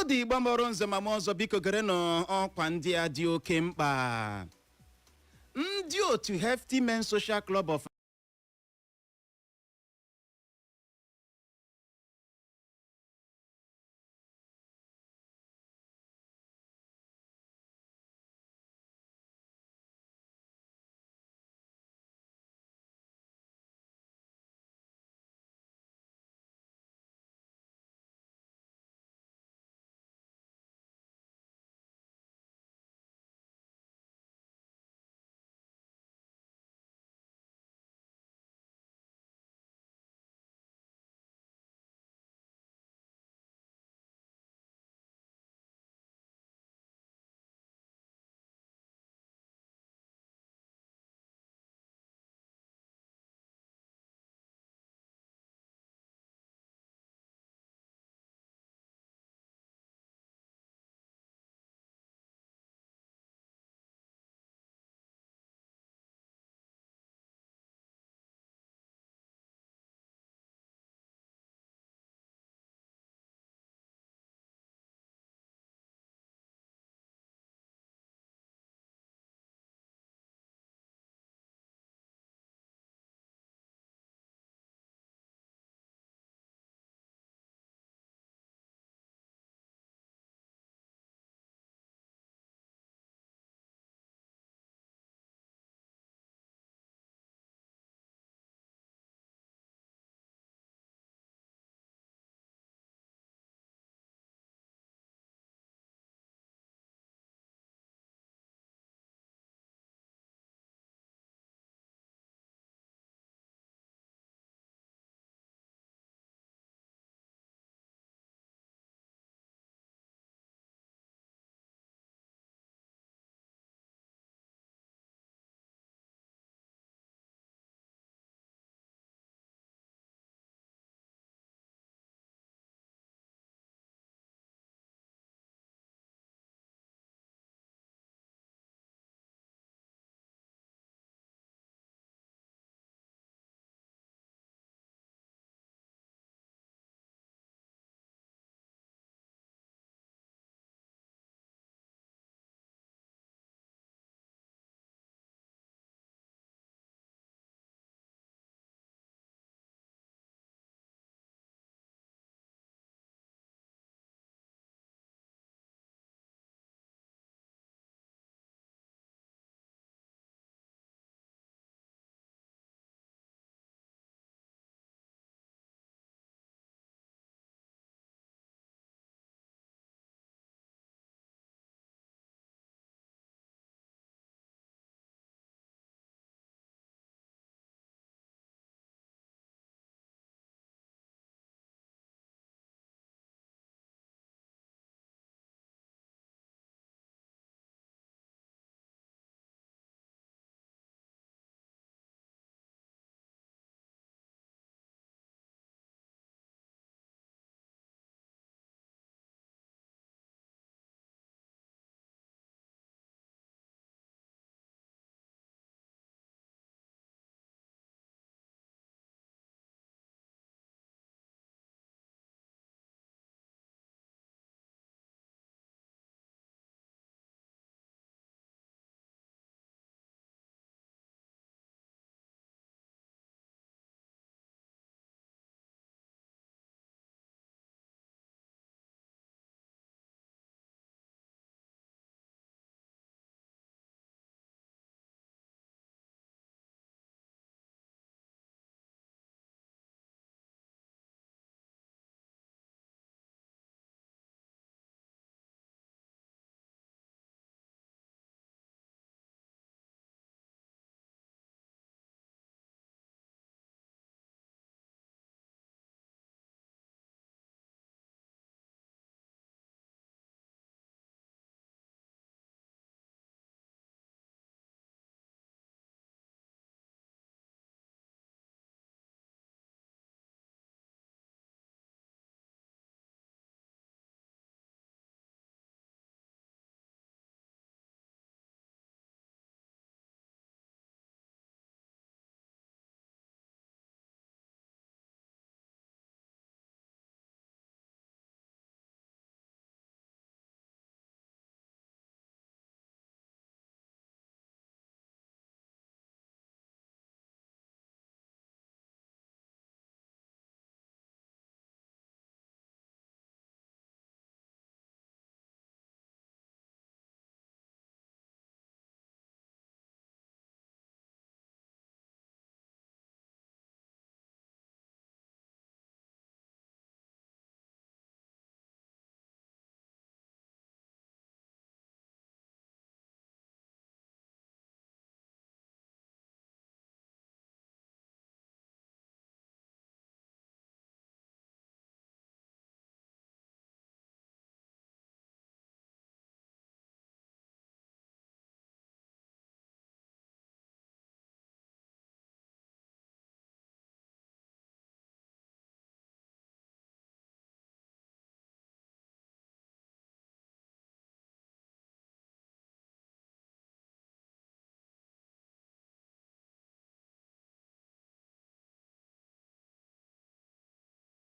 dị. Igbo mụrụ nze ma mụọ ọzọ, biko gerenụ ọkwa ndị a dị oke mkpa. Ndị otu Hefty Men Social Club of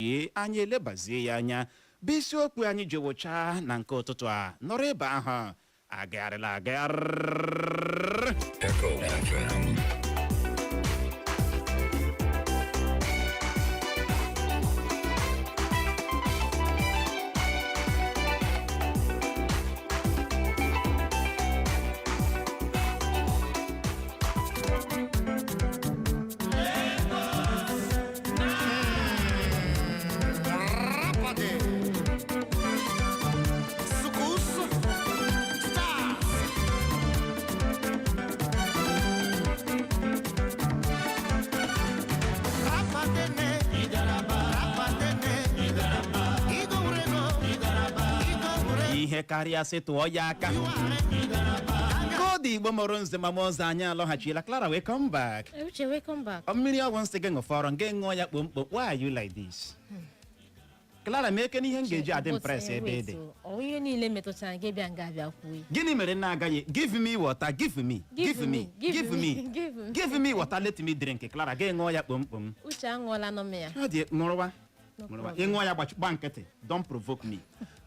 Ee, anyị elebazie ya anya bụ isiokwu anyị ji wụchaa na nke ụtụtụ a. Nọrọ ebe ahụ, agagharịla agagharị. Echo FM. Rapade. Sukusu. Stars. Rapadene. Rapadene. Igorego. Igorego. Ihe karịa sị tụọ ya aka ka ọ dị. Igbo mụrụ nze ma ọzọ, anyị alọghachila. Clara, welcome back. Uche, welcome back. Ọ mmiri ọgwụ nsị gị ṅụfọrọ nga ṅụọ ya kpomkpom. Why are you like this, Clara? Ma eke n'ihe m ga-eji adị impress ebe ị dị. Ọ ihe niile metụtara gị bịa nga abịa kwuo. Gịnị mere na agaghị give me water? Give me, give me, give me, give me. Give me water, let me drink. Clara, ga ṅụọ ya kpomkpom. Uche, aṅụọla nọ m ya. Ọ dị ṅụrụwa. No ṅụrụwa. problem. Ị ṅụọ ya, gba nkịtị, don't provoke me.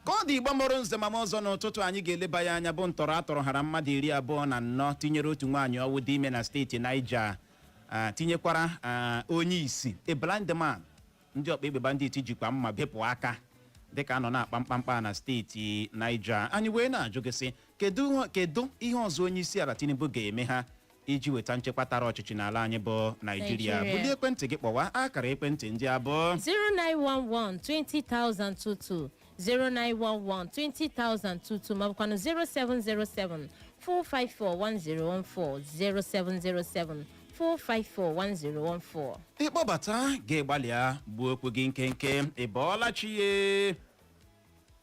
Ka ọ dị, Igbo mụrụ nze ma ọzọ, n'ụtụtụ anyị ga-eleba ya anya bụ ntọrọ atọrọ hara mmadụ 24 tinyere otu nwaanyị ọwụ dị ime na steeti Niger, tinyekwara onye isi, a blind man, ndị ọkpa egbe bandit jikwa mma bepụ aka dịka a nọ na-akpa mkpamkpa na steeti Niger. Anyị wee na-ajụ gị sị, kedu ihe ọzọ onye isi ala Tinubu ga-eme ha iji weta nchekwa tara ọchịchị n'ala anyị bụ Naijiria? Nigeria. Bulie ekwentị gị kpọwa akara ekwentị ndị abụọ: 0911 20022, 0911 20022, maọbụkwanụ 0707 454 1014, 0707 454 1014. Ịkpọbata ga-egbalịa gbuo okwu gị nkenke. Ị bọọla chi ye?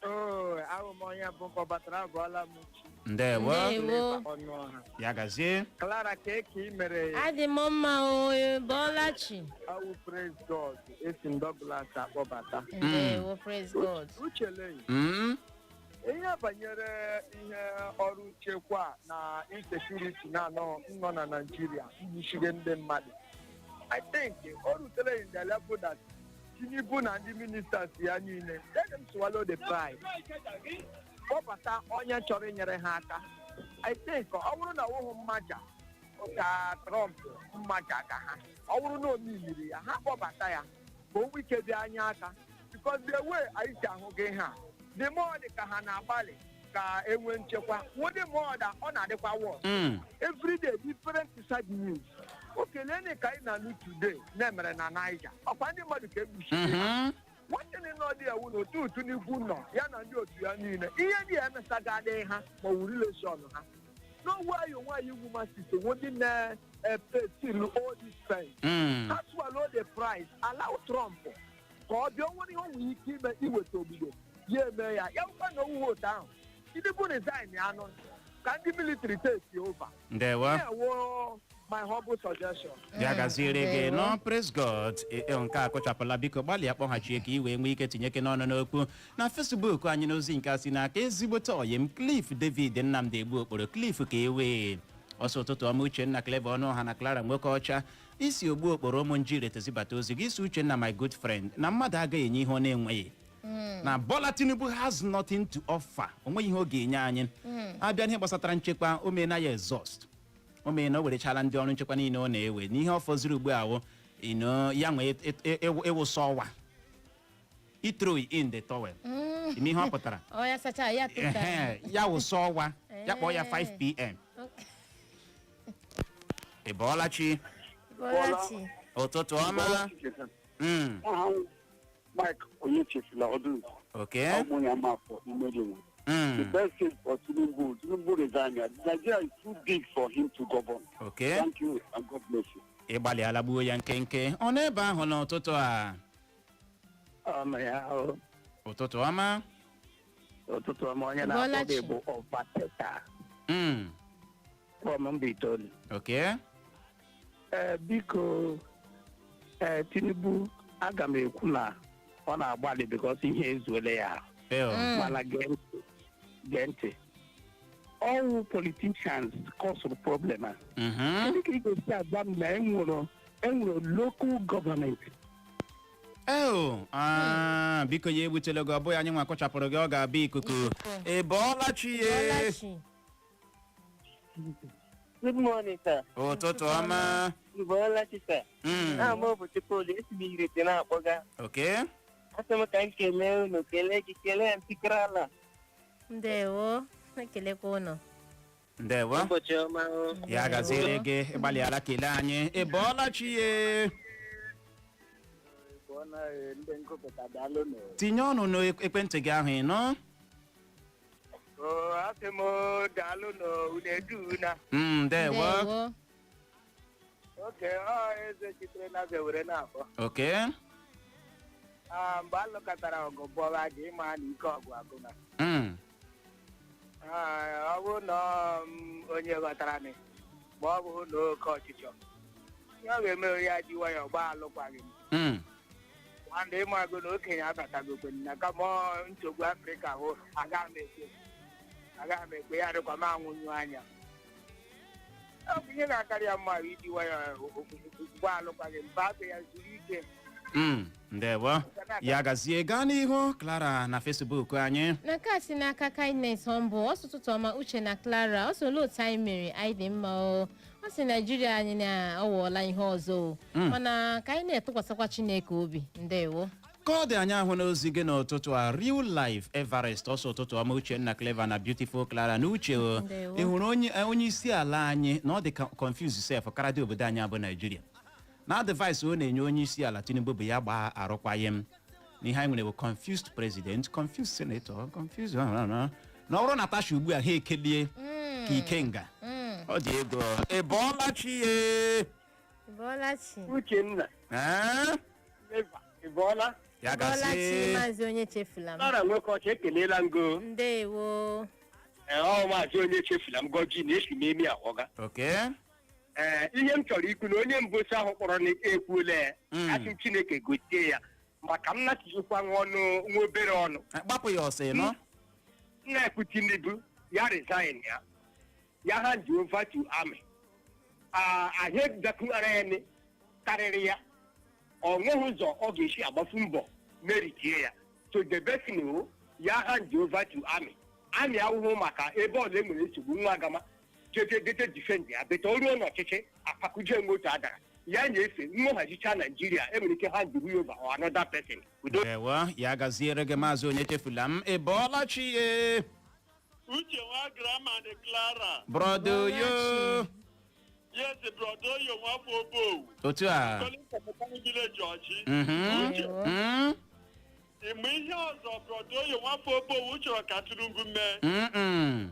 Oo, ahụ m onye bụ mkpọbatara. Abụọla m chi. Ndewo. Ndewo. Ọnụ ọha. Ya gazie. Clara, ka eke ị mere? Adị m mma o, bọọla chi. Awụ praise God, esi m Douglas akpọbata. Ndewo, praise God. Uchele, ihe banyere ihe ọrụ nchekwa na insecurity na-anọ nọ na Nigeria mgbuchige ndị mmadụ, I think o rutere in the level that Tinubu na ndị ministers ya niile, let them swallow the pride, kpọbata onye chọrọ inyere ha aka. I think ọ bụrụ na ọwụhụ mmaja ka Trump mmaja ka ha, ọ bụrụ na o mimiri ya, ha kpọbata ya ka o nwee ike dị anya aka, because the way anyị si ahụ gị ha, the more dị ka ha na-agbalị ka enwee nchekwa, the more that ọ na-adịkwa worse. Everyday different side news. Okeleni ka anyị na-anụ today na-emere na Niger, ọkwa ndị mmadụ ka egbuchiri ha. Nwanne nọ dị ewu na otu Tinubu nọ ya na ndị otu ya niile, ihe ndị a emesaga adịghị ha ma ọ wụ relation ha n'onwe anyị woman sister nwe ndị na-epay all this fence. Ha swallow the pride, allow Trump ka ọ bịa. O nwere ihe o nwere ike ime iweta obodo ya, eme ya. Ya bụkwa na owuwe otu ahụ, Tinubu resign ya anụ ka ndị military take over. Ndewo. Na-ewo my humble suggestion. Ya gaziere gị. Ndewo. Nọ, praise God. Nke a kụchapụla. Biko gbalịa kpọghachie ka ị wee nwee ike tinye n'ọnụ n'okwu na Facebook anyị. N'ozi nke a si n'aka ezigbote ọyị m, Cliff David Nnamdi Egbu Okporo Cliff ka e wee ọsọ. Ụtụtụ ọma, Uchenna, Clever ọnụ ọha na Clara nwoke ọcha. Isi ogbu okporo ụmụ njiri tezibata ozi gị. Isi Uchenna, my good friend, na mmadụ agaghị enye ihe ọ na-enweghị, na Bola Tinubu has nothing to offer. O nweghị ihe ọ ga-enye anyị. Abịa n'ihe gbasatara nchekwa, o meena ya exhaust, o mee na o werechala ndị ọrụ nchekwa niile ọ na-ewe n'ihe ọ fọziri ugbu a wụ ino ya nwee ịwụsa ọwa, ithrow in the towel. Ime ihe ọ pụtara? Ọ ya sacha ya tụta. Ehe, ya wụsa ọwa ya, kpọọ ya 5 p.m. Ị bọọla chi? Bọlachi. Ụtụtụ ọma. Aha m Mike Onyechefula Ọdụ. Ọmụnyamafọ Imedinwe. The best thing for Tinubu, Tinubu resign. Nigeria is too big for him to govern. Thank you and God bless you. Ị gbalịala gbuo ya nkenke. Ọ n'ebe ahụ n'ụtụtụ a? Ọnụ ya ahụ. Ụtụtụ ọma. Ụtụtụ ọma, onye na-akpọ Bọlachi. gị bụ Ọbateta from Mbaitoli. Ee, biko, ee, Tinubu, aga m ekwu na ọ na-agbalị because ihe ezuole ya ahụ. Bill. Mana gee ntị, gee ntị, ọwụ politicians cause problem a. Kedu ka ị ga-esi agwa m na enwere local government Eo, ah, biko, ya egbutela gị. Ọ bụghị anyị nwa kụchapụrụ gị, ọ ga-abụ ikuku. Ị bọọla chi ye? Bọlachi. Good morning, sir. Ụtụtụ ọma. Bọlachi, sir. Aha m bụ Chukwudi, esi m Irete na-akpọga. Asị m ka m kelee unu, kelee gị, kelee m Tikrala. Ndewo, ekelekwa ụnụ. Ndewo. Ụbọchị ọma o. Ya gaziere gị, ịgbalịala kelee anyị. Ị bọọla chi ye? Ndị nkụpụta, daalụ nụ. Tinye ọnụ n'ekwentị gị ahụ, ị nụ? Asị m daalụ nụ, unu edu na. Ndewo. Ndewo. Oke ọ eze sitere na abịa were na-akpọ. Ah, mgbe a lụkọtara ọgụ bọwa gị, ịma na ike ọgụ agụna. Ah, ọ bụrụ na ọ, onye ghọtara nị ma ọ bụrụ na oke ọchịchọ ihe ọ ga-eme, ya ji nwayọọ gbaa alụkwaghị m. Nwanda, ịmago na okenye abatagokwe na kama ọ nsogbu Afrịka hụ, agaghị m ekwe, agaghị m ekwe, ya dịkwa m anwụnyụ anya. Ọ bụ ihe ga-akarị ya mma bụ iji nwayọọ gbaa alụkwaghị m, baa ya zuru ike. Ndewo, ya gazie. Gaa n'ihu, Clara, na Facebook anyị. Na nke a si n'aka Kindness Humble, ọ sị, "Ụtụtụ ọma, Uche na Clara." Ọ sị, "Olee otu anyị mere? Anyị dị mma o." Ọ sị, "Naijiria anyị na ọ wụọla ihe ọzọ o, mana ka anyị na-etụkwasịkwa Chineke obi." Ndewo. Ka ọ dị, anyị ahụ n'ozi gị n'ụtụtụ a. Real Life Everest ọsọ, "Ụtụtụ ọma, Uchenna, Clever na Beautiful Clara na Uche o." Ndewo. Ị hụrụ onye isi ala anyị na ọ dị confuse sef karịa obodo anyị abụ Naijiria na advice ọ na-enye onye isi ala Tinubu bụ ya gbaa arụkwaghịm na ihe anyị nwere bụ confused president, confused senator, confused na ọ bụrụ na Tasha ugbu a ha ekelie ka ikenga ọ dị ego. Ị bọọla chi ye? Bọlachi. Uchenna. Eh? Eva, ị bọọla? Ya Bọlachi. gazie. Maazị onye chefula m. Sara nwoke ọcha, ekelela ngo. Ndewo. Ee, ọ maazị onye chefula m goji na esi m emi ahọga. Ee, ihe m chọrọ ikwu na onye mbosi ahụ kpọrọ na ekwuola ya. Asị m Chineke gozie ya maka m natijikwa nwa ọnụ, nwa obere ọnụ. Gbapụ ya ọsọ, ịnọ. Nna ekwu, Tinubu ya resign, ya ya hand over to army. Ahịa dakwuara ya ni karịrị ya, ọ nweghị ụzọ ọ ga-esi agbafu mbọ meritie ya. So the best thing o ya hand over to army. Army awụhụ maka ebe ọla e nwere nsogbu nwa agama jeje jeje defend ya beta o ruo n'ọchịchị apakuje moto adara ya na-efe nwoghachicha Naijiria, enwere ike hand you over or another person. Udo. Ewo, ya gaziere gị, maazị onye chefula m. Ị bọọla chi ye? Uche nwa Grama and Clara. Brother yo. Yes, brother yo, nwafọ Obowu. Otu a. Calling from Mechanic Village, Ọchị. Uche, ịmụ ihe ọzọ brother yo nwafọ Obowu chọrọ ka Tinubu mee?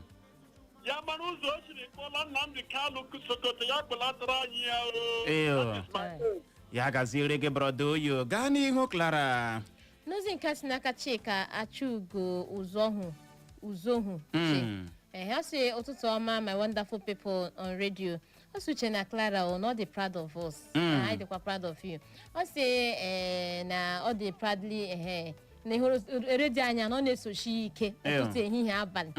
Ya mara ụzọ o siri kpọla Nnamdi Kanu Sokoto, ya kpọlatara anyị ya o. Eyo. That is my own. Ya gaziere gị, brother oyo. Gaa n'ihu, Clara. N'ozi nke si n'aka Chika Achugo Uzohu Uzohu. Ehe, ọ sị, "Ụtụtụ ọma, my wonderful people on radio." Ọ sị, "Uche na Clara o, na ọ dị proud of us." Na anyị dịkwa proud of you. Ọ sị ee, na ọ dị proudly, ehe, na ịhụrụ redio anya na ọ na-esochi ike ụtụtụ, ehihie, abalị.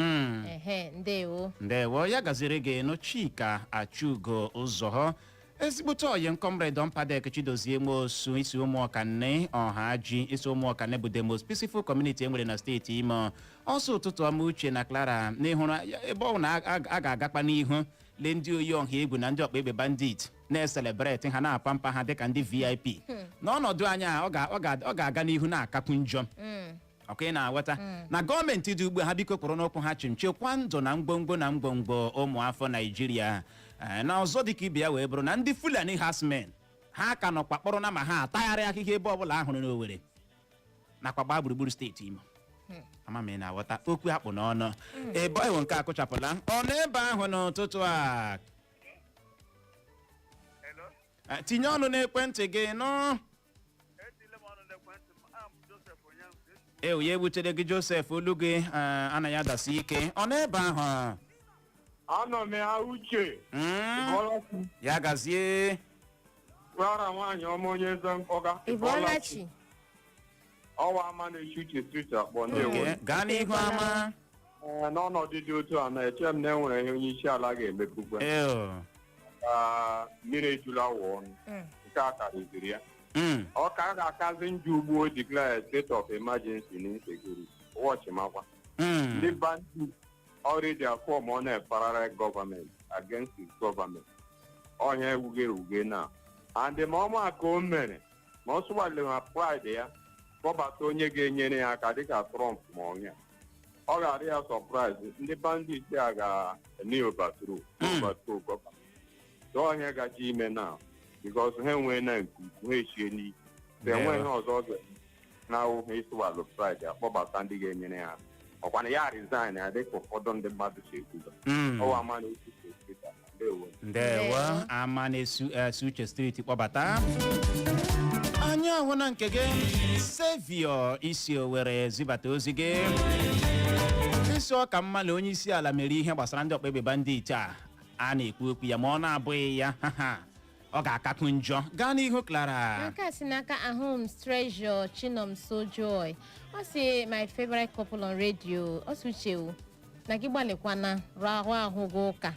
Ehe, ndewo. Ndewo, ya gaziri gị nụ, Chika Achugo Ụzọ. Ezigbote oyi comrade Mpadek Chidozie Nwosu, isi ụmụọkanne ọha ji isi ụmụọkanne bụ the most peaceful community enwere na steeti Imo. Ọsọ, "Ụtụtụ ọma, Uche na Clara. N'ịhụrụ ebe ọ na a ga-agakpa n'ihu lee ndị oyi ọha egwu na ndị ọkpa egbe bandit na-ecelebrate ha, na-apa mpa ha dịka ndị VIP n'ọnọdụ anyị a, ọ ga-aga n'ihu na-akakwu njọ. Ọkwa ị na-aghọta na gọọmenti dị ugbu a, ha biko kwụrụ n'ụkwụ ha chịm, chekwaa ndụ na ngwongwo na ngwongwo ụmụafọ Naijiria. Ee, na ọzọ dịka ibe ya wee bụrụ na ndị Fulani herdsmen ha ka nọkwa kpọrọ na ma ha atagharị ahịhịa ebe ọbụla a hụrụ n'Owerri nakwa gbaa gburugburu steeti Imo. Ama m ị na-aghọta okwu akpụ n'ọnụ ebe ewu nke akụchapụla ọnụ ebe ahụ n'ụtụtụ a. Eh, tinye ọnụ n'ekwentị gị nụ. Etile m ọnụ n'ekwentị m. Am Joseph Onyango. Ewu, ya egbutere gị, Joseph. Olu gị anaghị adasi ike. Ọ n'ebe ahụ? Anọ m ya, Uche. Ya gazie. Clara nwaanyị ọma, onye eze mkpọga. Ị bọọla chi? Ọwa ama na-echi Uche Street akpọ, ndewo. Okay, gaa n'ihu, ama. Ee, n'ọnọdụ dị otu a na-eche m na enwere ihe onye isi ala ga-emepukwe Ew. ka mmiri ejula wụ ọnụ nke a karịziri ya. Ọ ka ga-akazi njọ ugbu o declare state of emergency na insecurity. Watch makwa. Ndị bandit already are form on a parallel government against his government. Ọhịa ewuge ewuge na. And ma ọma ka o mere ma ọ sụgbalị ma pride ya kpọbata onye ga-enyere ya aka dịka Trump, ma ọnya ọ ga-adị ya surprise, ndị bandit a ga-eme overthrow gọvanọ. Ọhịa gaji ime na because ha enwee na nke ukwu, ha echie n'ike. Enweghị ihe ọzọ ọ ga na awụghị ịsụwalụ pride akpọbata ndị ga-enyere ya aka. Ọkwana ya resign ya dịka ụfọdụ ndị mmadụ si ekwuga. Ọwa ama na-esi. Ndewo. Ndewo, ama na-esu esi Uche Street kpọbata. Anyị ahụ na nke gị, Sevio isi Owere zibata ozi gị, isi ọka mma na onye isi ala mere ihe gbasara ndị ọkpa egbe bandit a a na-ekwu okwu ya, ma ọ na-abụghị ya, ọ ga-akakwu njọ. Gaa n'ihu, Clara. Nke a si n'aka Ahụm Treasure Chinomso Joy. Ọ si, "My favorite couple on radio." Ọ si, "Uche o, na gị gbalịkwana rụọ ahụ ahụ gị ụka,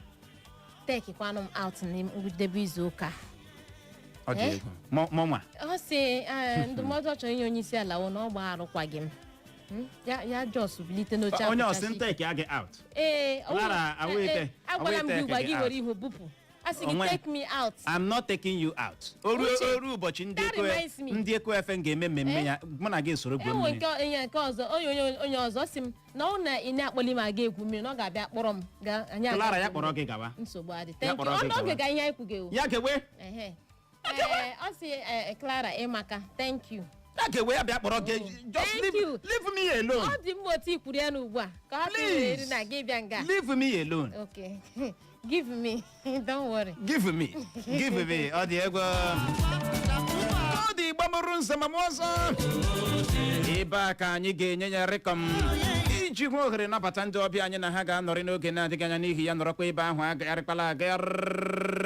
tekikwanụ m out n'ngwụdebe izu ụka." Ọ dị Eh? egwu. Mụnwa. Ọ si ndụmọdụ ọ chọrọ inye onye isi ala wụ na ọ gba arụkwaghị m. Ya just bilite n'oche Onye apụchachi. ọsị nteki gị out? Ee, ọ Clara, awete, agwala m gị awete ugbu a gị gị were out. ihu bupụ, a sị gị take me out. I'm not taking you out. Oru Uche, oru ụbọchị ndị that Eko reminds me. ndị Eko FM ga-eme mmemme Eh? ya, mụ na gị soro gwuo Enwe mmiri. nke onye nke ọzọ, onye ọzọ sị m na ọ na ị na-akpọli m aga egwu mmiri, na ọ ga-abịa kpọrọ m ga anyị aga Clara, ya egwu kpọrọ mmiri. gị gawa. Nsogbu adị. Ya Thank you. kpọrọ gị Ọ n'oge gawa. ga ihe anyị kwuge o. Ya gewe. Ehe. Ee, ọ sị Clara ịmaka, thank you. Ya gewe, ya bịa kpọrọ gị. Just Thank leave, you. leave me alone. Ọ dị mma otu i kwuru ya n'ugbu a ka ọ hapụ Please. iri na gị bịa nga. Leave me alone. Okay, give me, don't worry. Give me. Give me. Ọ dị egwu. Ọ dị gbamụrụ nzamam ọzọ. Ebe a ka anyị ga-enye ya rịkọm iji hụ ohere nabata ndị ọbịa anyị na ha ga-anọrị n'oge na-adịghị anya. N'ihi ya, nọrọkwa ebe ahụ, agagharịkwala agagharị.